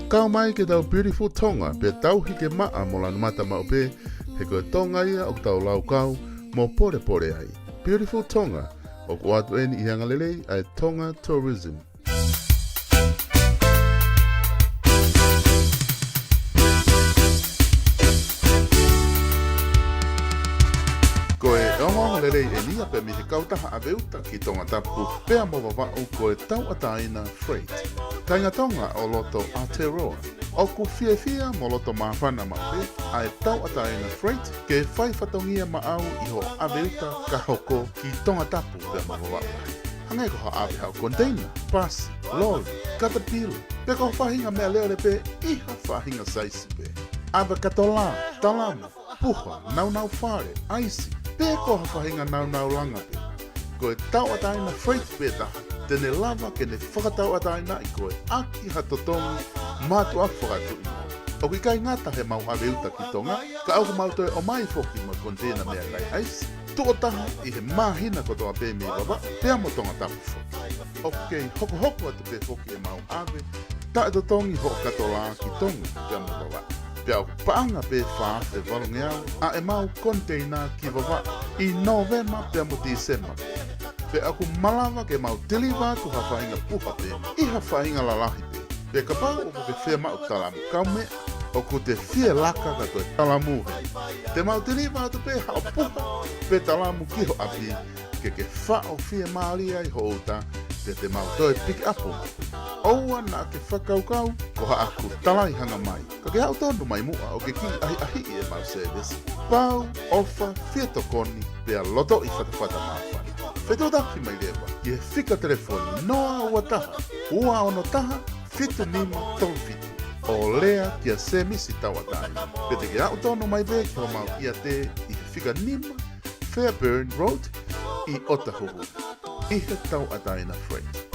Kau mai ki heʻetau Beautiful Tonga pea tauhi ke maʻa mo lanu mata maʻu pē, he ko e Tonga ia ʻoku tau laukau mo polepole ai. Beautiful Tonga, ʻoku ʻoatu eni ʻi he angalelei ʻa e Tonga Tourism. Ko e ongoongolelei eni ia pea mei he kautaha ʻave uta ki Tongatapu pea mo Vavaʻu, ko e Tauʻatāina Freight. Kāinga Tonga ʻo loto Aotearoa, ʻoku fiefia mo loto māfana maʻu pē ʻa e Tauʻatāina Freight ke fai fatongia maʻau ʻi hoʻo ʻave uta ka hoko ki Tongatapu pea mo Vavaʻu. Hangē ko ha ʻave haʻo konteina, pasi, loli, katapila, pe ko ha faʻahinga meʻalele pē ʻi ha faʻahinga saisi pē. ʻAve katolā, talamu, puha, naunau fale, ʻaisi, pe ko ha faʻahinga naunau langa pē. Ko e Tauʻatāina Freight pē taha te ne lava ke ne fakatauʻatāinaʻi koe ʻaki ha totongi mātuʻaki fakatuʻi. ʻOku ʻikai ngata heʻemau ʻave uta ki Tonga, ka ʻoku mau toe ʻomai foki mo e konteina meʻakai ʻaisi, tuʻo taha ʻi he māhina kotoa pē mei Vavaʻu pea mo Tongatapu foki. ʻOku kei hokohoko atu pē foki ʻemau ʻave taʻetotongi hoʻo katolā ki Tonga pea mo Vavaʻu. Pea ʻoku paʻanga pē fā afe valungeau ʻa ʻemau konteina ki Vavaʻu ʻi Nōvema pea mo Tīsema. Pea ʻoku malava ke mau tiliva atu ha faʻahinga puha pē ʻi ha faʻahinga lalahi pē. Pea kapau ʻoku ke fiemaʻu talamu kaumeʻa, ʻoku te fie laka ka ko e talamu hē. Te mau tiliva atu pē haʻo puha pe talamu ki ho ʻapi, ke ke faʻo fiemālie ai ho uta, pea te mau toe pick up. ʻOua naʻa ke fakakaukau ko haʻaku talaihanga mai. Ka ke aʻu tonu mai muʻa ʻo ke kiʻi ʻahiʻahiʻi ʻemau service. Pau, ʻofa, fie tokoni, pea lotoʻi fatafata māfana. Fetuʻutaki mai leva ki he fika telefoni noa ua taha, ua ono taha, fitu nima tolu fitu. ʻO lea kia Semisi Tauʻatāina. Pe te ke aʻu tonu mai pē ki homau ʻiate ʻi he fika nima Fairbairn Road ʻi ʻOtahuhu, ʻi he Tauʻatāina Freight.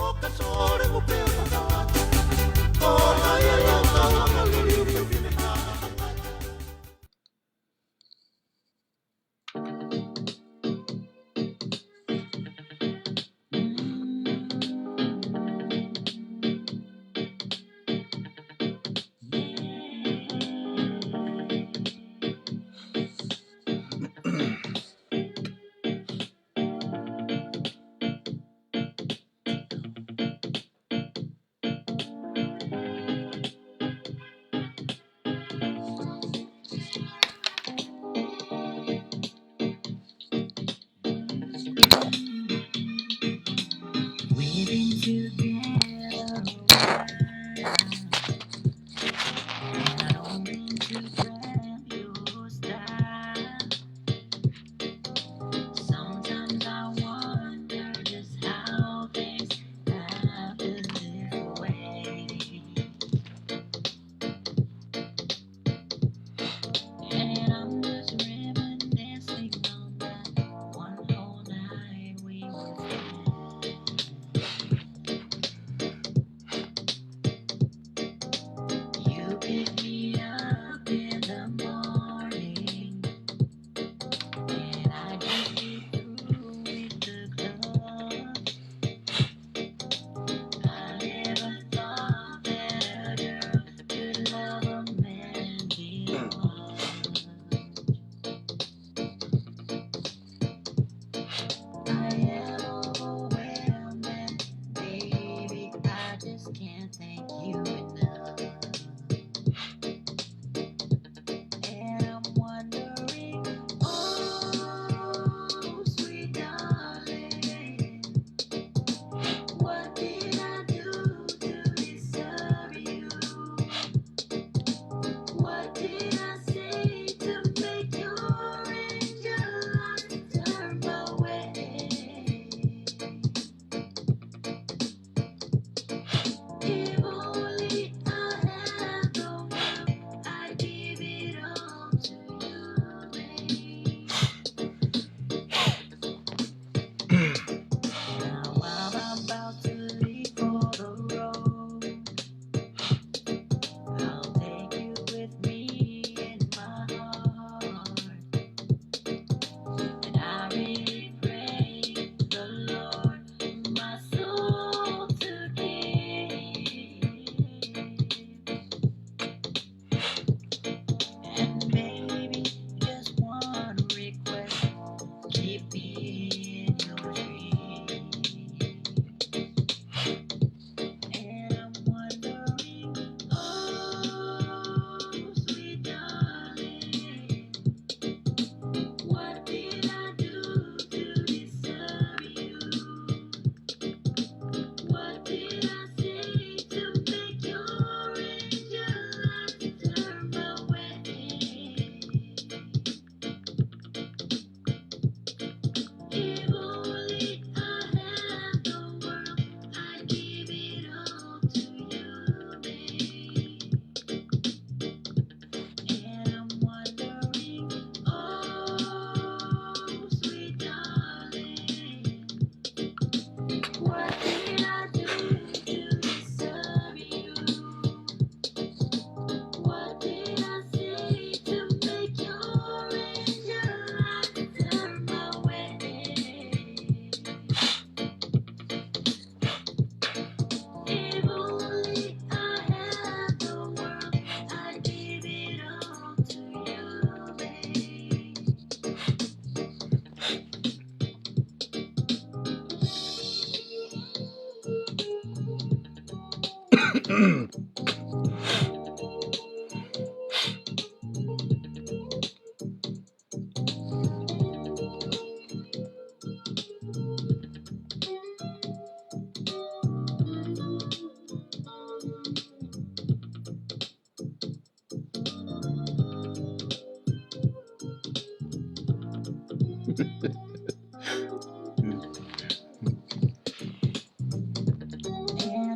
And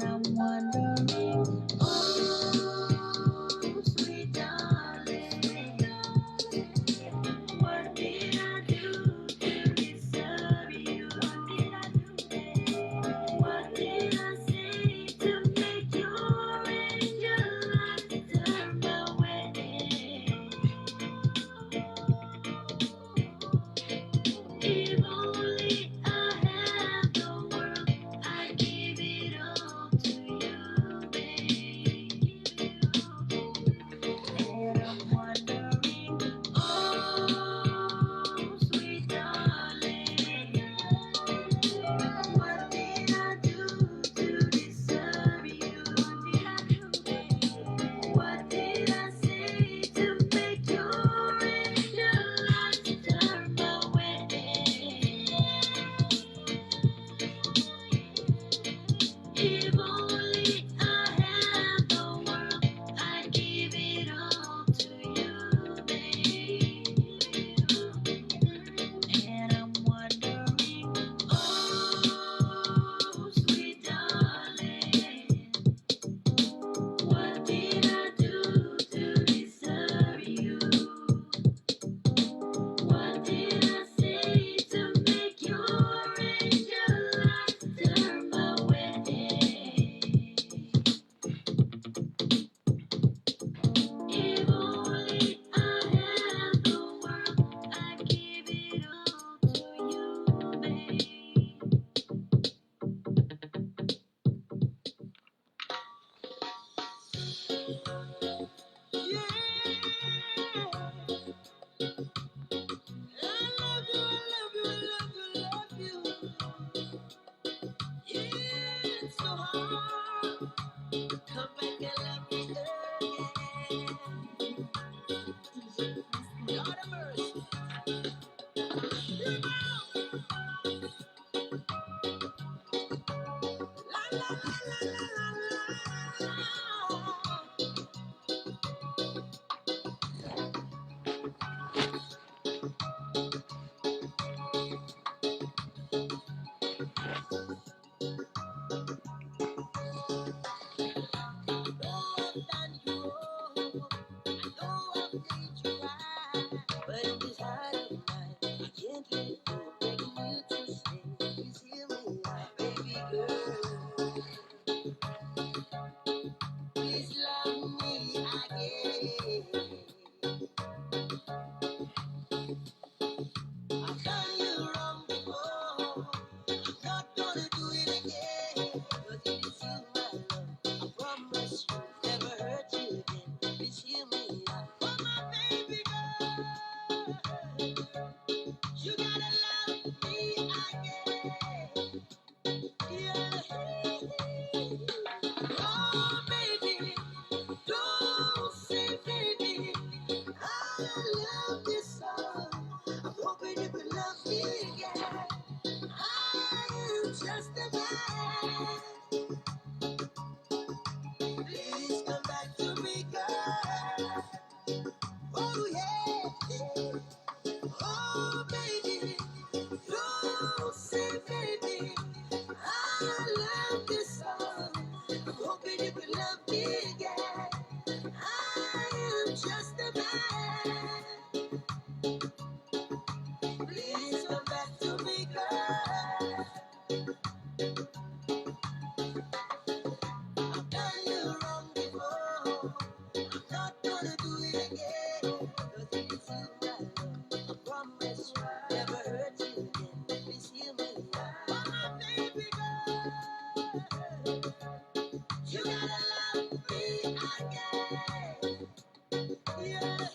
I'm wondering, oh, sweet darling, what did I do to deserve you? What did I do? What did I say to make your angel eyes turn my way? If only I had the world, I'd give it all to you, babe. And I'm wondering, oh, sweet darling, what did I do to deserve you? What did I do? What did I say to make your angel eyes turn my way? If only I had the world, I'd give it all to you, babe. And I'm wondering, oh, sweet darling, what did I do to deserve you? What did I say to make your angel eyes turn my way? If only I had the world, I'd give it all to you, babe. Yeah. I love you, I love you, I love you, love you. Yeah, it's so hard to come back and love me again. Lord have mercy. Please love me again. I've done you wrong before. I'm not gonna do it again. 'Cause it is you, my love. I promise you, never hurt you again. Please hear me out. For my baby girl, you gotta love me again. Yeah. Oh, baby, don't say, baby, I love this song. I'm hoping you can love me again. I am just a man. Please come back to me, girl. Oh, yeah. Oh, baby, don't say, baby, I love this song. I'm hoping you can love me again. I am just a man. Please come back to me, girl. I've done you wrong before. I'm not gonna do it again. 'Cause it is you, my love. I promise you, never hurt you again. Please hear me out. Oh, my baby girl, you gotta love me again. Yeah.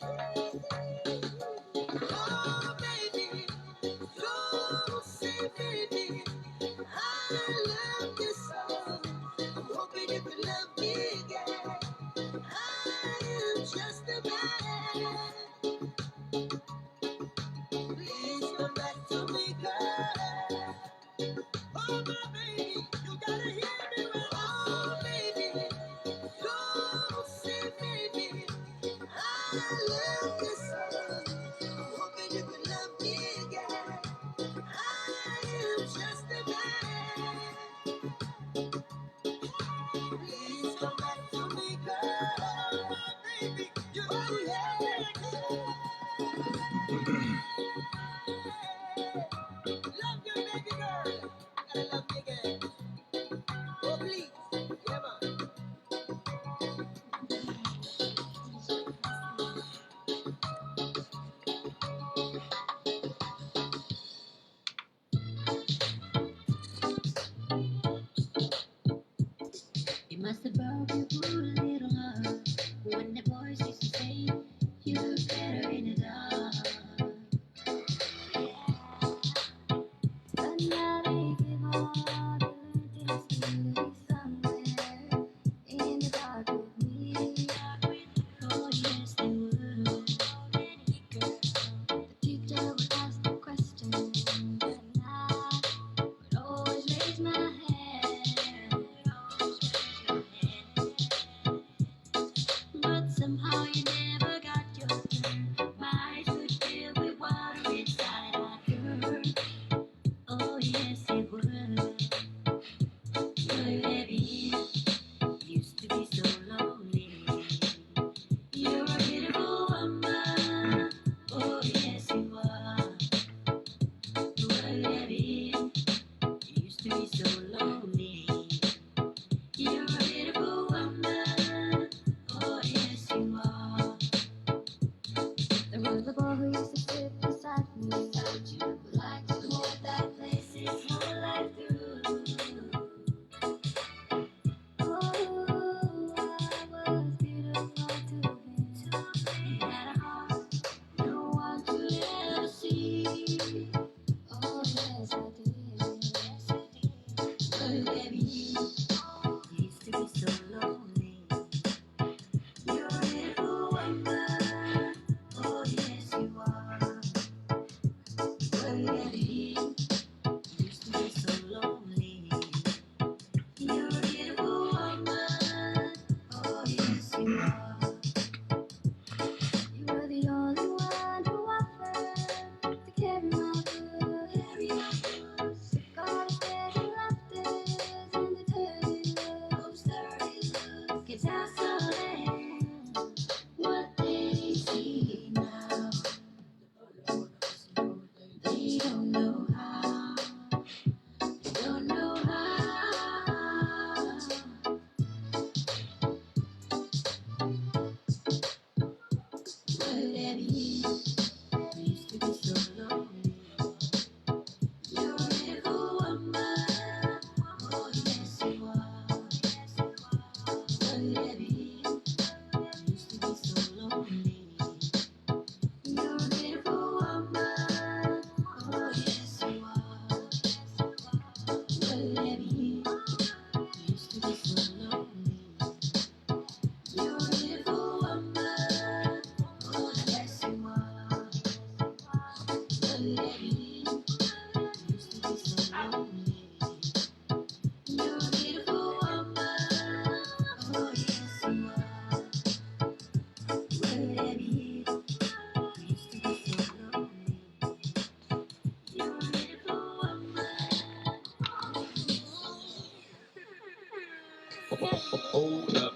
Oh, baby, don't say, baby, I love this song. I'm hoping you can love me I love you so. I'm hoping you can love me again. I am just a man. Please come back to me, girl. Baby, you don't have to. Love you, baby girl. I love you again. Oh, please. Yeah, man. It must have broke your poor little heart when the boys used to say you look better in the dark. But now they give all the learned things to somewhere in the dark with me. Oh, yes, they would. The teacher would ask the question, and I would always raise my hand. But somehow you never got your turn. My eyes would fill with water inside my throat. Oh, yes, it would. Your baby used to be so lonely. You're a beautiful woman. Oh, yes, you are. Your baby used to be so lonely. You're a beautiful woman. Oh, yes, you are. There was a boy who used to sit beside me. Would you like to know that place his whole life through? Oh, I was beautiful to him. He had a heart no one could ever see. Oh, yes, I did. But baby, you used to be so lonely. You're a beautiful woman. Oh, yes, you are. But baby, you used to be so lonely. You're a beautiful woman. Oh, yes, you are. You were the only one who offered to carry my books. Got a steady laughters and the dirty looks. Dirty looks. Guess how so lame what they see now. They don't know how. They don't know how. Well, baby, you used to be so lonely. You're a beautiful woman. Oh, yes, you are. Well, baby, you used to be so lonely. You're a beautiful woman. Oh, yes, you are. Well, baby, you used to be so lonely. You're a beautiful woman. Oh, yes, you are. But baby, you used to be so lonely. You're a beautiful woman. Oh, yes, you are. But baby, you used to be so lonely. You're a beautiful woman. Hold up.